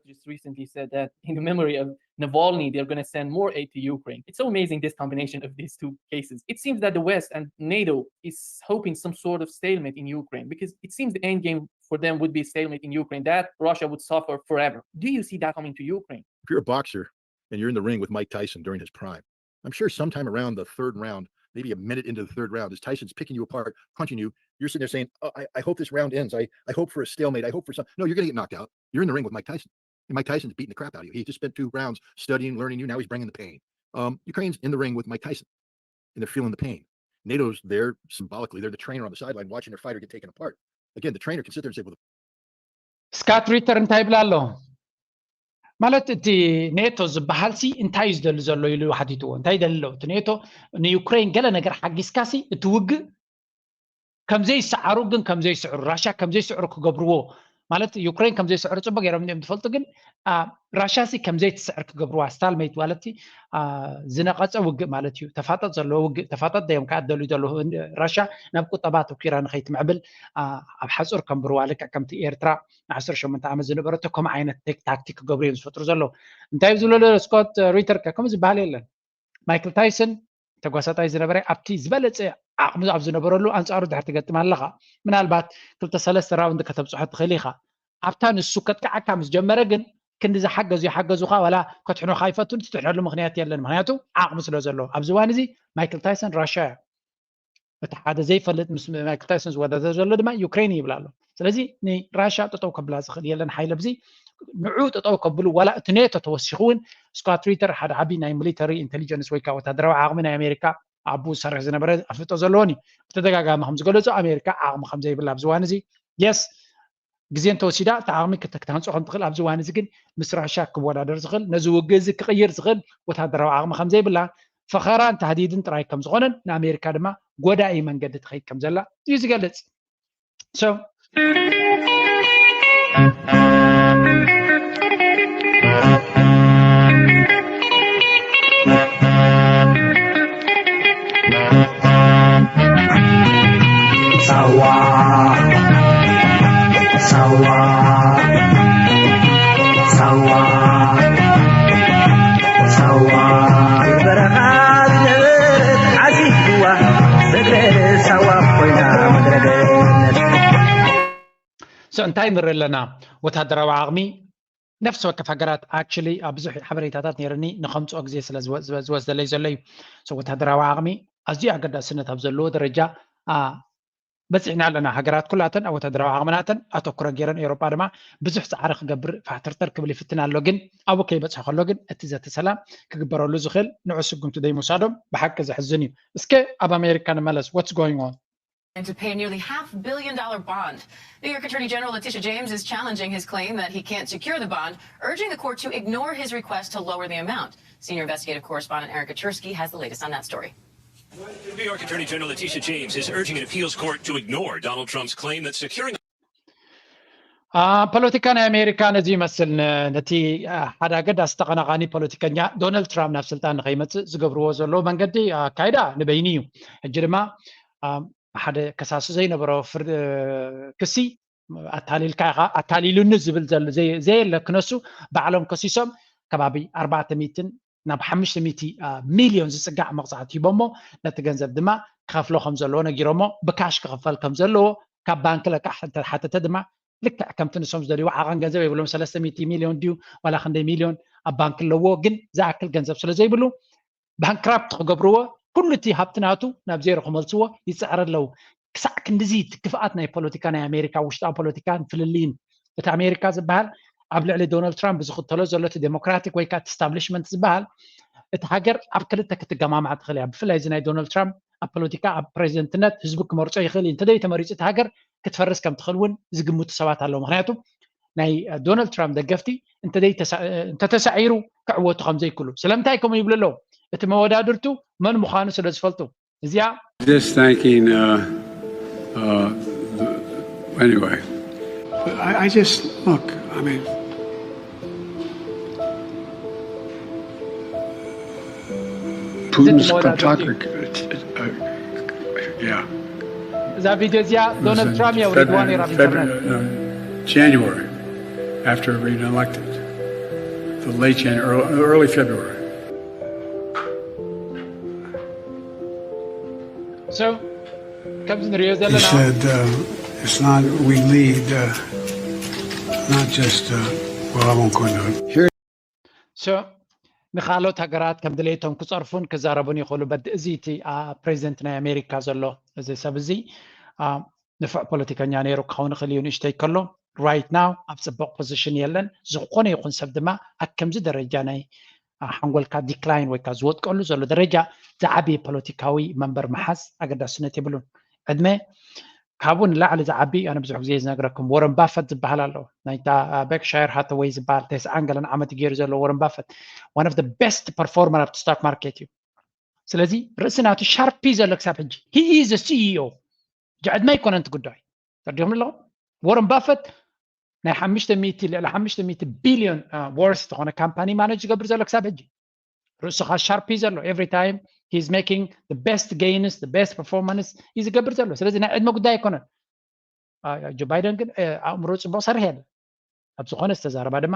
Just recently said that in the memory of Navalny, they're going to send more aid to Ukraine. It's so amazing, this combination of these two cases. It seems that the West and NATO is hoping some sort of stalemate in Ukraine because it seems the end game for them would be a stalemate in Ukraine, that Russia would suffer forever. Do you see that coming to Ukraine? If you're a boxer and you're in the ring with Mike Tyson during his prime, I'm sure sometime around the third round, maybe a minute into the third round, as Tyson's picking you apart, punching you, you're sitting there saying, oh, I, I hope this round ends. I, I hope for a stalemate. I hope for some. No, you're going to get knocked out. You're in the ring with Mike Tyson. And Mike Tyson's beating the crap out of you. He just spent two rounds studying, learning you. Now he's bringing the pain. Um, Ukraine's in the ring with Mike Tyson, and they're feeling the pain. NATO's there symbolically. They're the trainer on the sideline watching their fighter get taken apart. Again, the trainer can sit there and say, well, ስካት ሪተር እንታይ ይብል ኣሎ ማለት እቲ ኔቶ ዝበሃል ሲ እንታይ እዩ ዝደሊ ዘሎ ኢሉ ሓቲትዎ እንታይ ይደሊ ኣለዉ እቲ ኔቶ ንዩክሬን ገለ ነገር ሓጊዝካ ሲ እቲ ውግእ ከምዘይሰዓሩ ግን ከምዘይስዕሩ ራሻ ከምዘይስዕሩ ክገብርዎ ማለት ዩክሬን ከምዘይስዕሩ ፅቡቅ ገይሮም እዮም ትፈልጡ ግን ራሻ ሲ ከምዘይትስዕር ክገብርዋ ስታልመይት ማለት ዝነቀፀ ውግእ ማለት እዩ ተፋጠጥ ዘለዎ ውግእ ተፋጠጥ ደዮም ከዓ ደልዩ ዘለዉ ራሻ ናብ ቁጠባ ተኪራ ንከይትምዕብል ኣብ ሓፁር ከንብርዋ ልክዕ ከምቲ ኤርትራ ንዓሰርተ ሸሞንተ ዓመት ዝነበረቶ ከምኡ ዓይነት ታክቲክ ክገብሩ እዮም ዝፈጥሩ ዘለዉ እንታይ ዝብሎ ስኮት ሪተር ከ ከምኡ ዝበሃል የለን ማይክል ታይሰን ተጓሳጣይ ዝነበረ ኣብቲ ዝበለፀ ዓቕሚ ኣብ ዝነበረሉ ኣንፃሩ ድሕር ትገጥም ኣለኻ ምናልባት ክልተ ሰለስተ ራውንድ ከተብፅሖ ትኽእል ኢኻ ኣብታ ንሱ ከጥቅዓካ ምስ ጀመረ ግን ክንዲ ዝሓገዙ ይሓገዙኻ ዋላ ከትሕኑኻ ይፈቱን ትትሕነሉ ምክንያት የለን ምክንያቱ ዓቕሚ ስለ ዘለዎ ኣብዚ እዋን እዚ ማይክል ታይሰን ራሻ እዩ እቲ ሓደ ዘይፈልጥ ምስ ማይክል ታይሰን ዝወዳደር ዘሎ ድማ ዩክሬን ይብል ኣሎ ስለዚ ንራሻ ጠጠው ከብላ ዝኽእል የለን ሓይለ ብዚ ንዑ ጠጠው ከብሉ ዋላ እቲ ኔቶ ተወሲኹ እውን ስኳት ሪተር ሓደ ዓቢ ናይ ሚሊተሪ ኢንቴሊጀንስ ወይ ከዓ ወታደራዊ ዓቕሚ ናይ ኣሜሪካ ኣብኡ ዝሰርሕ ዝነበረ ኣፍልጦ ዘለዎን እዩ ብተደጋጋሚ ከም ዝገለጹ ኣሜሪካ ዓቕሚ ከም ዘይብላ ኣብዚ እዋን እዚ የስ ግዜ እንተወሲዳ እቲ ዓቕሚ ክትሃንፆ ከም ትኽእል ኣብዚ እዋን እዚ ግን ምስ ራሻ ክወዳደር ዝኽእል ነዚ ውግእ እዚ ክቕይር ዝኽእል ወታደራዊ ዓቕሚ ከም ዘይብላ ፈኸራን ታህዲድን ጥራይ ከም ዝኾነን ንኣሜሪካ ድማ ጎዳኢ መንገዲ ትኸይድ ከም ዘላ እዩ ዝገልጽ so ሳዋ ሳዋ ሳዋ ሳዋ በረኻ ዝነበረት ዓዚብዋ ምድረ ሳዋ ኮይና ምድረ ገነት so እንታይ ንርኢ ኣለና ወታደራዊ ዓቕሚ ነፍሲ ወከፍ ሃገራት actually ኣብ ብዙሕ ሓበሬታታት ነይርኒ ንኸምፅኦ ግዜ ስለ ዝወስደለይ ዘሎ እዩ so ወታደራዊ ዓቕሚ ኣዝዩ ኣገዳስነት ኣብ ዘለዎ ደረጃ በፂሕና ኣለና ሃገራት ኩላተን ኣብ ወታደራዊ ዓቕምናተን ኣተኩረ ገይረን ኤውሮጳ ድማ ብዙሕ ፃዕሪ ክገብር ፋሕተርተር ክብል ይፍትን ኣሎ ግን ኣብኡ ከይበፅሐ ከሎ ግን እቲ ዘተ ሰላም ክግበረሉ ዝኽእል ንዑ ስጉምቲ ዘይምውሳዶም ብሓቂ ዘሕዝን እዩ እስከ ኣብ ኣሜሪካ ንመለስ what's going on to pay a nearly half billion dollar bond. New York Attorney General Letitia James is challenging his claim that he can't secure the bond, urging the court to ignore his request to lower the amount. Senior investigative correspondent Eric Katurski has the latest on that story. New York Attorney General Letitia James is urging an appeals court to ignore Donald Trump's claim that securing ፖለቲካ ናይ ኣሜሪካ ነዚ ይመስል። ነቲ ሓደ ኣገዳሲ ተቐናቓኒ ፖለቲከኛ ዶናልድ ትራምፕ ናብ ስልጣን ንኸይመፅእ ዝገብርዎ ዘለዉ መንገዲ ኣካይዳ ንበይኒ እዩ። ሕጂ ድማ ሓደ ከሳሲ ዘይነበሮ ክሲ ኣታሊልካ ኢኻ ኣታሊሉኒ ዝብል ዘየለ ክነሱ ባዕሎም ከሲሶም ከባቢ ኣርባዕተ ሚእትን ናብ ሓሙሽተ ሚእቲ ሚልዮን ዝፅጋዕ መቕፃዕቲ ሂቦሞ ነቲ ገንዘብ ድማ ክኸፍሎ ከም ዘለዎ ነጊሮሞ ብካሽ ክኽፈል ከም ዘለዎ ካብ ባንክ ለቃሕ እንተሓተተ ድማ ልክዕ ከምቲ ንሶም ዝደልይዎ ዓቐን ገንዘብ የብሎም ሰለስተ ሚእቲ ሚልዮን ድዩ ዋላ ክንደይ ሚልዮን ኣብ ባንክ ኣለዎ ግን ዝኣክል ገንዘብ ስለ ዘይብሉ ባንክራፕት ክገብርዎ ኩሉ እቲ ሃብቲ ናቱ ናብ ዜሮ ክመልስዎ ይፅዕር ኣለዉ ክሳዕ ክንድዚ እቲ ክፍኣት ናይ ፖለቲካ ናይ ኣሜሪካ ውሽጣዊ ፖለቲካን ፍልልይን እቲ ኣሜሪካ ዝበሃል ኣብ ልዕሊ ዶናልድ ትራምፕ ዝኽተሎ ዘሎ እቲ ዴሞክራቲክ ወይ ከዓ ስታብሊሽመንት ዝበሃል እቲ ሃገር ኣብ ክልተ ክትገማማዕ ትኽእል እያ ብፍላይ እዚ ናይ ዶናልድ ትራምፕ ኣብ ፖለቲካ ኣብ ፕሬዚደንትነት ህዝቢ ክመርፆ ይኽእል እዩ እንተደይ ተመሪፁ እቲ ሃገር ክትፈርስ ከም ትኽእል እውን ዝግምቱ ሰባት ኣለዉ ምክንያቱ ናይ ዶናልድ ትራምፕ ደገፍቲ እንተተሳዒሩ ክዕወቱ ከም ዘይክሉ ስለምንታይ ከምኡ ይብሉ ኣለዉ እቲ መወዳድርቱ መን ምዃኑ ስለ ዝፈልጡ እዚኣ Just thanking, uh, uh, the- anyway. I, I just, look, I mean, Putin's Just more than Kropotkin, uh, yeah. እዛ ቪድዮ እዚኣ ዶናልድ ትራምፕ የውሪድዋ ነይራ ኣብ ኢንተርነት January, after being elected, the late January, early, early February. So ከምዚ ንሪኦ he ዘለና said, uh, it's not, we need, uh, not just, uh, well, I won't go into it. So ንካልኦት ሃገራት ከም ድሌቶም ክፀርፉን ክዛረቡን ይኽእሉ በዲ እዚ እቲ ፕሬዚደንት ናይ ኣሜሪካ ዘሎ እዚ ሰብ እዚ ንፉዕ ፖለቲከኛ ነይሩ ክኸውን ይኽእል እዩ ንእሽተይ ከሎ right now ኣብ ፅቡቕ position የለን ዝኾነ ይኹን ሰብ ድማ ኣብ ከምዚ ደረጃ ናይ ሓንጎልካ decline ወይ ከዓ ዝወጥቀሉ ዘሎ ደረጃ ዝዓበየ ፖለቲካዊ መንበር ምሓዝ ኣገዳስነት የብሉን ዕድመ ካብኡ ንላዕሊ ዝዓቢ ኣነ ብዙሕ ግዜ ዝነግረኩም Warren Buffett ዝበሃል ኣሎ ናይታ Berkshire Hathaway ዝበሃል ተስዓን ገለን ዓመት ገይሩ ዘሎ Warren Buffett one of the best performer ኣብቲ stock market እዩ ስለዚ ርእሲ ናቱ sharp እዩ ዘሎ ክሳብ ሕጂ he is CEO ዕድመ ኣይኮነን እቲ ጉዳይ ተረዲኹም ኣለኹም Warren Buffett ናይ ሓሙሽተ ሚእቲ ልዕሊ ሓሙሽተ ሚእቲ ቢልዮን worth ዝኾነ ካምፓኒ manage ዝገብር ዘሎ ክሳብ ሕጂ ርእስኻ sharp እዩ ዘሎ every time he's making the best gains the best performance እዩ ዝገብር ዘሎ ስለዚ ናይ ዕድመ ጉዳይ ኣይኮነን ጆ ባይደን ግን ኣእምሮ ፅቡቅ ሰርሕ የለ ኣብ ዝኾነ ዝተዛረባ ድማ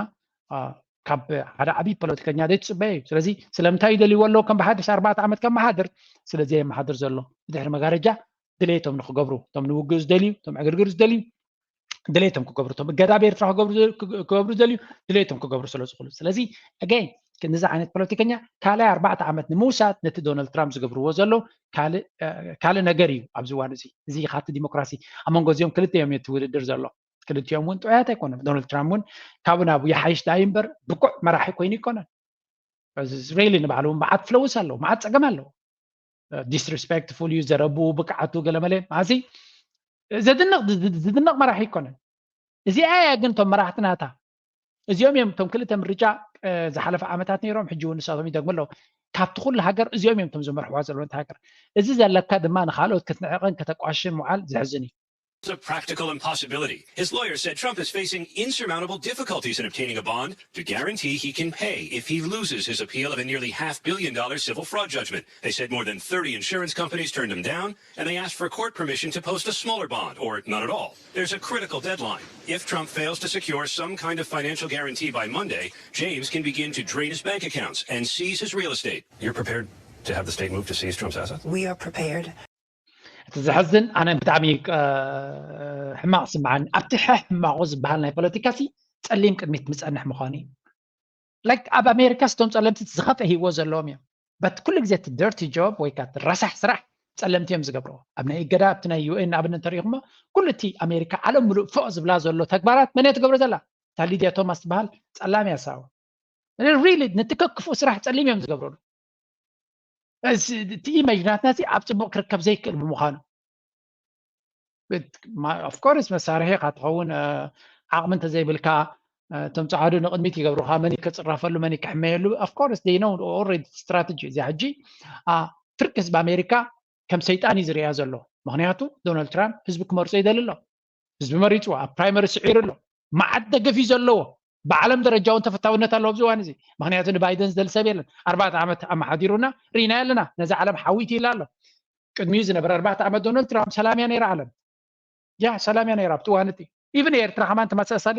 ካብ ሓደ ዓብዪ ፖለቲከኛ ዘይትፅበየ እዩ ስለዚ ስለምንታይ ይደልይዎ ኣለዉ ከም ብሓድሽ ኣርባዕተ ዓመት ከመሓድር ስለዚ የመሓድር ዘሎ ብድሕሪ መጋረጃ ድሌቶም ንክገብሩ እቶም ንውግእ ዝደልዩ እቶም ዕግርግር ዝደልዩ ድሌቶም ክገብሩ እቶም እገዳ ብኤርትራ ክገብሩ ዝደልዩ ድሌቶም ክገብሩ ስለ ዝኽእሉ ስለዚ again ክንዚ ዓይነት ፖለቲከኛ ካልኣይ ኣርባዕተ ዓመት ንምውሳድ ነቲ ዶናልድ ትራምፕ ዝገብርዎ ዘለዉ ካልእ ነገር እዩ ኣብዚ እዋን እዚ እዚ ካብቲ ዲሞክራሲ ኣብ መንጎ እዚኦም ክልተ እዮም እቲ ውድድር ዘሎ ክልቲኦም እውን ጥዑያት ኣይኮነን ዶናልድ ትራምፕ እውን ካብኡ ናብኡ ይሓይሽ ዳዩ እምበር ብቁዕ መራሒ ኮይኑ ኣይኮነን really ንባዕሉ እውን መዓት ፍለውስ ኣለዎ መዓት ፀገም ኣለዎ disrespectful እዩ ዘረቡ ብቅዓቱ ገለመለ ማዚ ዘድንቕ ዝድነቕ መራሒ ኣይኮነን እዚኣ እያ ግን እቶም መራሕቲ ናታ እዚኦም እዮም እቶም ክልተ ምርጫ ዝሓለፈ ዓመታት ነይሮም ሕጂ እውን ንሳቶም ይደግሙ ኣለዉ ካብቲ ኩሉ ሃገር እዚኦም እዮም እቶም ዝመርሕዋ ዘለዉ ነቲ ሃገር እዚ ዘለካ ድማ ንካልኦት ክትንዕቕን ከተቋሽን ምውዓል ዘሕዝን እዩ A practical impossibility. His lawyer said Trump is facing insurmountable difficulties in obtaining a bond to guarantee he can pay if he loses his appeal of a nearly half billion dollar civil fraud judgment. They said more than thirty insurance companies turned him down, and they asked for court permission to post a smaller bond, or none at all. There's a critical deadline. If Trump fails to secure some kind of financial guarantee by Monday, James can begin to drain his bank accounts and seize his real estate. You're prepared to have the state move to seize Trump's assets? We are prepared. እቲ ዘሕዝን ኣነ ብጣዕሚ ሕማቕ ስምዓኒ ኣብቲ ሕሕማቑ ዝበሃል ናይ ፖለቲካ ሲ ጸሊም ቅድሚት ምጸንሕ ምዃኑ እዩ like ኣብ ኣሜሪካ ስቶም ጸለምቲ ዝኸፈ ሂዎ ዘለዎም እዮም በት ኩሉ ግዜ እቲ ደርቲ ጆብ ወይ ከዓ ረሳሕ ስራሕ ጸለምቲ እዮም ዝገብርዎ ኣብ ናይ እገዳ ኣብቲ ናይ ዩኤን ንኣብነት እንተሪኢኹሞ ኩሉ እቲ ኣሜሪካ ዓለም ምሉእ ፎቕ ዝብላ ዘሎ ተግባራት መን እያ ትገብሮ ዘላ እታ ሊድያ ቶማስ ትበሃል ጸላም እያ ሳዋ really ነቲ ከክፉእ ስራሕ ጸሊም እዮም ዝገብረሉ እቲ ኢሜጅ ናትና እዚ ኣብ ፅቡቅ ክርከብ ዘይክእል ብምዃኑ of course መሳርሒ ኢኻ ትኸውን ዓቕሚ እንተዘይብልካ እቶም ፀዓዱ ንቅድሚት ይገብሩካ መን ከፅረፈሉ መን ክሕመየሉ of course they know already strategy እዚኣ ሕጂ ፍርቂ ህዝቢ ኣሜሪካ ከም ሰይጣን እዩ ዝሪኣ ዘሎ ምክንያቱ ዶናልድ ትራምፕ ህዝቢ ክመርፆ ይደሊ ኣሎ ህዝቢ መሪፅዎ ኣብ ፕራይመሪ ስዒሩ ኣሎ መዓት ደገፍ እዩ ዘለዎ። ብዓለም ደረጃ እውን ተፈታውነት ኣለዎ ኣብዚ እዋን እዚ። ምክንያቱ ንባይደን ዝደሊ ሰብ የለን። ኣርባዕተ ዓመት ኣመሓዲሩና ርኢና ኣለና። ነዚ ዓለም ሓዊት ኢላ ኣሎ። ቅድሚኡ ዝነበረ ኣርባዕተ ዓመት ዶናልድ ትራምፕ ሰላም እያ ነይራ ዓለም። ያ ሰላም እያ ነይራ ኣብቲ እዋን እቲ። ኢቭን ኤርትራ ከማን ተመሳሳሊ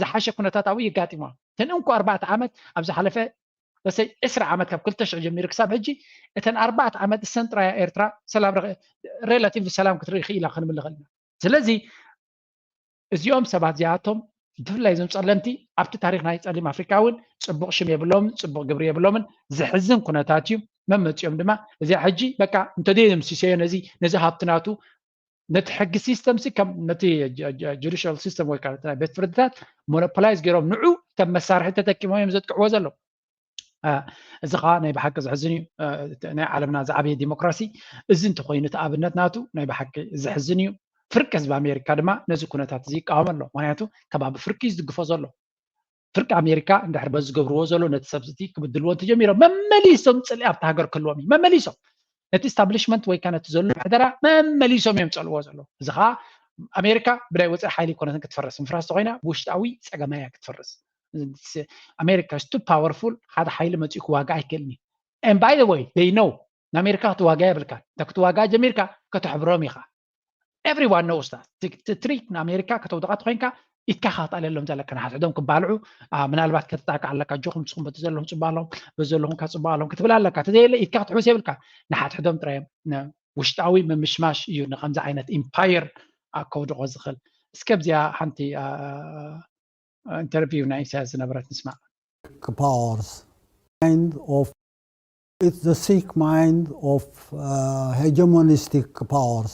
ዝሓሸ ኩነታት ኣብኡ የጋጢማ። እተን እንኮ ኣርባዕተ ዓመት ኣብ ዝሓለፈ ለሰይ ዕስራ ዓመት ካብ ክልተ ሽሕ ጀሚሩ ክሳብ ሕጂ እተን ኣርባዕተ ዓመት እሰን ጥራያ ኤርትራ ሰላም ሬላቲቭ ሰላም ክትርኢ ክኢላ ክንብል ንኽእል ኢና። ስለዚ እዚኦም ሰባት እዚኣቶም ብፍላይ እዞም ጸለምቲ ኣብቲ ታሪኽ ናይ ጸሊም ኣፍሪካ እውን ጽቡቕ ሽም የብሎምን ጽቡቕ ግብሪ የብሎምን። ዘሕዝን ኩነታት እዩ። መመፂኦም ድማ እዚኣ ሕጂ በቃ እንተደየምስሰዮ ነዚ ነዚ ሃብቲ ናቱ ነቲ ሕጊ ሲስተም ሲ ከም ነቲ ጁዲሻል ሲስተም ወይ ከዓ ናይ ቤት ፍርድታት ሞኖፖላይዝ ገይሮም ንዑ ከም መሳርሒ ተጠቂሞም እዮም ዘጥቅዕዎ ዘለዉ። እዚ ከዓ ናይ ብሓቂ ዘሕዝን እዩ። ናይ ዓለምና ዝዓበየ ዲሞክራሲ እዚ እንተኮይኑ እቲ ኣብነት ናቱ ናይ ብሓቂ ዘሕዝን እዩ። ፍርቂ ህዝቢ ኣሜሪካ ድማ ነዚ ኩነታት እዚ ይቃወም ኣሎ። ምክንያቱ ከባቢ ፍርቂ እዩ ዝድግፎ ዘሎ። ፍርቂ ኣሜሪካ እንድሕር በዚ ዝገብርዎ ዘሎ ነቲ ሰብ እቲ ክብድልዎ እንተጀሚሮም መመሊሶም ፅልኢ ኣብቲ ሃገር ክህልዎም እዩ። መመሊሶም ነቲ ስታብሊሽመንት ወይ ከዓ ነቲ ዘሎ ምሕደራ መመሊሶም እዮም ፀልዎ ዘሎ። እዚ ከዓ ኣሜሪካ ብናይ ወፅኢ ሓይሊ ይኮነትን ክትፈርስ፣ ምፍራስ ተኮይና ብውሽጣዊ ፀገማ እያ ክትፈርስ። ኣሜሪካ ቱ ፓወርፉል ሓደ ሓይሊ መፂኡ ክዋጋ ኣይክእልን እዩ። And by the way they know ንኣሜሪካ ክትዋጋ የብልካ። እንተ ክትዋጋ ጀሚርካ ከተሕብሮም ኢኻ። Everyone knows that። ትሪክ ንኣሜሪካ ከተውድቓ ተኮይንካ ኢትካ ካጣለሎም ዘለካ ንሓትሕዶም ክባልዑ ምናልባት ከተጣቃዕ ኣለካ። ጆኹም ንስኹም በቲ ዘለኹም ፅቡቅ ኣለኹም በዚ ዘለኹም ካ ፅቡቅ ኣለኹም ክትብል ኣለካ። ተዘየለ ኢትካ ክትሕውስ የብልካ። ንሓትሕዶም ጥራይ ውሽጣዊ ምምሽማሽ እዩ ንከምዚ ዓይነት ኢምፓየር ከውድቆ ዝኽእል። እስከ ኣብዚኣ ሓንቲ ኢንተርቪው ናይ ኢሳያስ ዝነበረት ንስማዕ። Powers kind of it's the sick mind of uh, hegemonistic powers.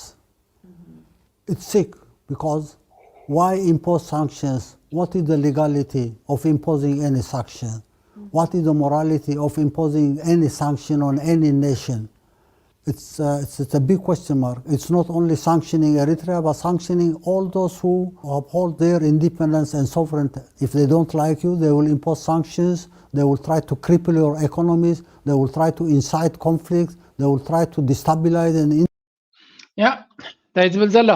It's sick because why impose sanctions? What is the legality of imposing any sanction? What is the morality of imposing any sanction on any nation? It's, uh, it's, it's a big question mark. It's not only sanctioning Eritrea, but sanctioning all those who uphold their independence and sovereignty. If they don't like you, they will impose sanctions. They will try to cripple your economies. They will try to incite conflict. They will try to destabilize and ያ እንታይ ዝብል ዘሎ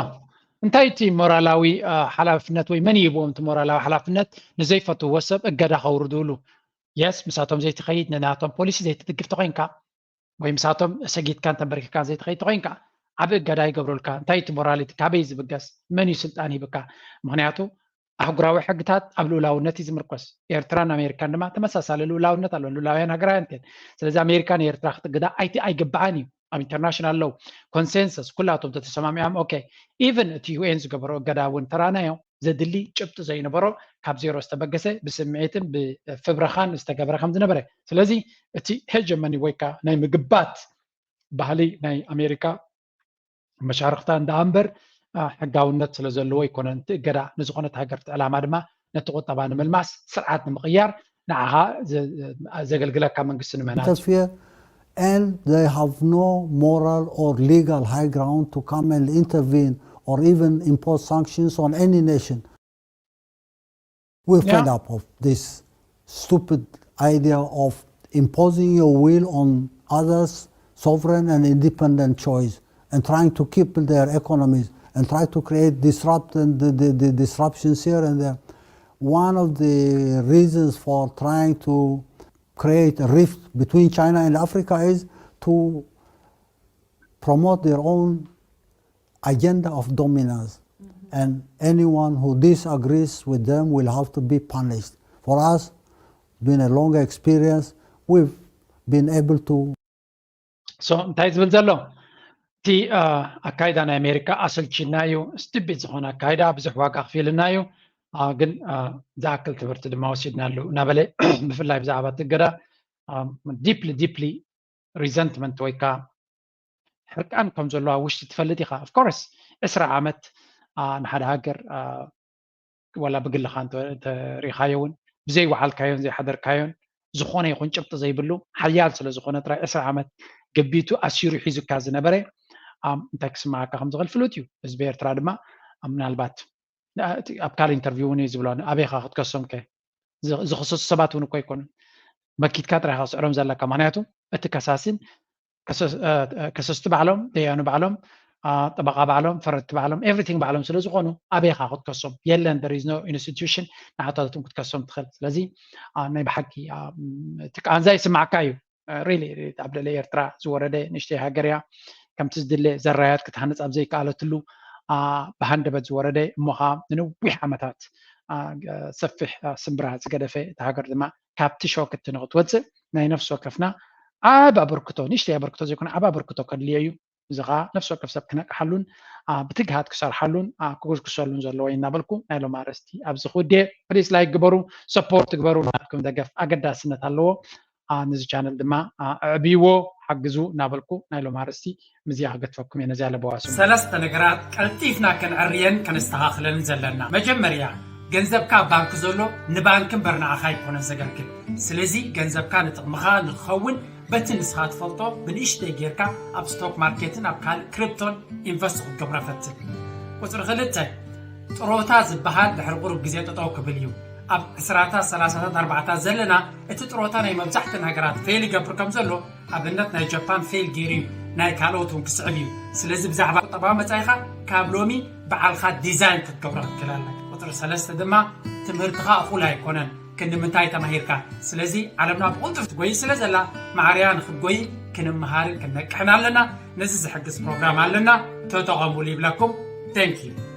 እንታይ እቲ ሞራላዊ ሓላፍነት ወይ መን ይህብዎም እቲ ሞራላዊ ሓላፍነት ንዘይፈትዎ ሰብ እገዳ ከውርድሉ? የስ ምሳቶም ዘይትኸይድ ንናቶም ፖሊሲ ዘይትድግፍ ተኮይንካ ወይ ምሳቶም ሰጊድካን ተንበርኪካን ዘይትኸይድ ተኮይንካ ዓብ እገዳ ይገብሩልካ። እንታይ እቲ ሞራሊቲ ካበይ ዝብገስ? መን እዩ ስልጣን ሂብካ? ምክንያቱ ኣህጉራዊ ሕግታት ኣብ ልኡላውነት እዩ ዝምርኮስ። ኤርትራን ኣሜሪካን ድማ ተመሳሳሊ ልኡላውነት ኣለወን። ልኡላውያን ሃገራውያን እየን። ስለዚ ኣሜሪካ ንኤርትራ ክትግዳ ኣይቲ ኣይግባኣን እዩ። ኣብ ኢንተርናሽናል ሎው ኮንሰንሰስ ኩላቶም ተተሰማሚዖም ኦኬ። ኢቨን እቲ ዩኤን ዝገበሮ እገዳ እውን ተራናዮ ዘድሊ ጭብጢ ዘይነበሮ ካብ ዜሮ ዝተበገሰ ብስምዒትን ብፍብረኻን ዝተገበረ ከም ዝነበረ። ስለዚ እቲ ሄጀመኒ ወይ ከዓ ናይ ምግባት ባህሊ ናይ ኣሜሪካ መሻርክታ እንዳ እምበር ሕጋውነት ስለ ዘለዎ ኣይኮነን። እቲ እገዳ ንዝኾነት ሃገር እቲ ዕላማ ድማ ነቲ ቁጠባ ንምልማስ ስርዓት ንምቕያር ንዓኻ ዘገልግለካ መንግስቲ ንምህናጽ። And they have no moral or legal high ground to come and intervene or even impose sanctions on any nation. We're fed up of this stupid idea of imposing your will on others' sovereign and independent choice and trying to cripple their economies and try to create disrupt and the, the, the disruptions here and there. One of the reasons for trying to create a rift between China and Africa is to promote their own agenda of dominance. And anyone who disagrees with them will have to be punished. For us, been a longer experience, we've been able to so እንታይ ዝብል ዘሎ እቲ ኣካይዳ ናይ ኣሜሪካ ኣሰልችና እዩ። ስትቢት ዝኾነ ኣካይዳ ብዙሕ ዋጋ ክፊልና እዩ። ግን ዝኣክል ትምህርቲ ድማ ወሲድናሉ እናበለ ብፍላይ ብዛዕባ እቲ እገዳ ዲፕሊ ዲፕሊ ሪዘንትመንት ወይ ከዓ ሕርቃን ከም ዘሎ ኣብ ውሽጢ ትፈልጥ ኢኻ። ኦፍኮርስ ዕስራ ዓመት ንሓደ ሃገር ዋላ ብግልኻ እንተሪኻዮ እውን ብዘይወዓልካዮን ዘይሓደርካዮን ዝኾነ ይኹን ጭብጢ ዘይብሉ ሓያል ስለ ዝኾነ ጥራይ ዕስራ ዓመት ገቢቱ ኣሲሩ ሒዙካ ዝነበረ እንታይ ክስማዓካ ከም ዝኽእል ፍሉጥ እዩ። ህዝቢ ኤርትራ ድማ ምናልባት ኣብ ካልእ ኢንተርቪው እውን እዩ ዝብሎ ኣበይኻ ክትከሶም ከ ዝኽሰሱ ሰባት እውን እኮ ኣይኮኑን። መኪትካ ጥራይ ኢኻ ክትስዕሮም ዘለካ። ምክንያቱ እቲ ከሳሲን ከሰስቲ ባዕሎም ደያኑ ባዕሎም ጠበቃ ባዕሎም፣ ፈረድቲ ባዕሎም፣ everything ባዕሎም ስለ ዝኾኑ ኣበይኻ ክትከሶም የለን። There is no institution ንዓታቶም ክትከሶም ትኽእል። ስለዚ ናይ ብሓቂ እቲ ቃንዛ ይስማዕካ እዩ። ሪሊ ኣብ ልዕሊ ኤርትራ ዝወረደ ንእሽተይ ሃገር እያ። ከምቲ ዝድለ ዘራያት ክትሃንፅ ኣብ ዘይከኣለትሉ ብሃንደበት ዝወረደ እሞ ኸዓ ንነዊሕ ዓመታት ሰፊሕ ስምብራ ዝገደፈ፣ እቲ ሃገር ድማ ካብቲ ሾክ እቲ ንክትወፅእ ናይ ነፍሲ ወከፍና ዓብ ኣበርክቶ፣ ንእሽተይ ኣበርክቶ ዘይኮነ ዓብ ኣበርክቶ ከድልዮ እዩ። እዚ ከዓ ነፍሲ ወከፍ ሰብ ክነቅሓሉን ብትግሃት ክሰርሓሉን ክጉስጉሰሉን ዘለዎ እዩ እናበልኩ ናይ ሎም ኣርእስቲ ኣብዚ ክውድየ። ፕሊስ ላይክ ግበሩ፣ ሰፖርት ግበሩ፣ ናትኩም ደገፍ ኣገዳስነት ኣለዎ። ነዚ ቻነል ድማ ኣዕብይዎ፣ ሓግዙ እናበልኩ ናይ ሎም ኣርእስቲ ምዚኣ ክገትፈኩም እየ። ነዚኣ ለበዋ ስሙ። ሰለስተ ነገራት ቀልጢፍና ከነዕርየን ከነስተኻኽለን ዘለና። መጀመርያ፣ ገንዘብካ ኣብ ባንክ ዘሎ ንባንክ እምበር ንዓኻ ኣይኮነን ዘገልግል። ስለዚ ገንዘብካ ንጥቕምኻ ንክኸውን በቲ ንስኻ ትፈልጦ ብንእሽተይ ጌርካ ኣብ ስቶክ ማርኬትን ኣብ ካልእ ክሪፕቶን ኢንቨስት ክትገብሮ ፈትን። ቁፅሪ ክልተ፣ ጥሮታ ዝበሃል ድሕሪ ቁሩብ ግዜ ጠጠው ክብል እዩ። ኣብ ዕስራታት፣ ሰላሳታት፣ ኣርባዕታት ዘለና እቲ ጥሮታ ናይ መብዛሕትእን ሃገራት ፌል ይገብር ከም ዘሎ ኣብነት ናይ ጃፓን ፌል ገይሩ እዩ፣ ናይ ካልኦት እውን ክስዕብ እዩ። ስለዚ ብዛዕባ ቁጠባዊ መጻኢኻ ካብ ሎሚ በዓልኻ ዲዛይን ክትገብሮ ክትክእል ኣለካ። ቁፅሪ ሰለስተ ድማ ትምህርትኻ እኹል ኣይኮነን። ክንዲ ምንታይ ተማሂርካ? ስለዚ ዓለምና ብቕልጡፍ ትጎይ ስለ ዘላ ማዕርያ ንክትጎይ ክንመሃርን ክንነቅሕን ኣለና። ነዚ ዝሕግዝ ፕሮግራም ኣለና፣ ተጠቐሙሉ ይብለኩም። Thank you።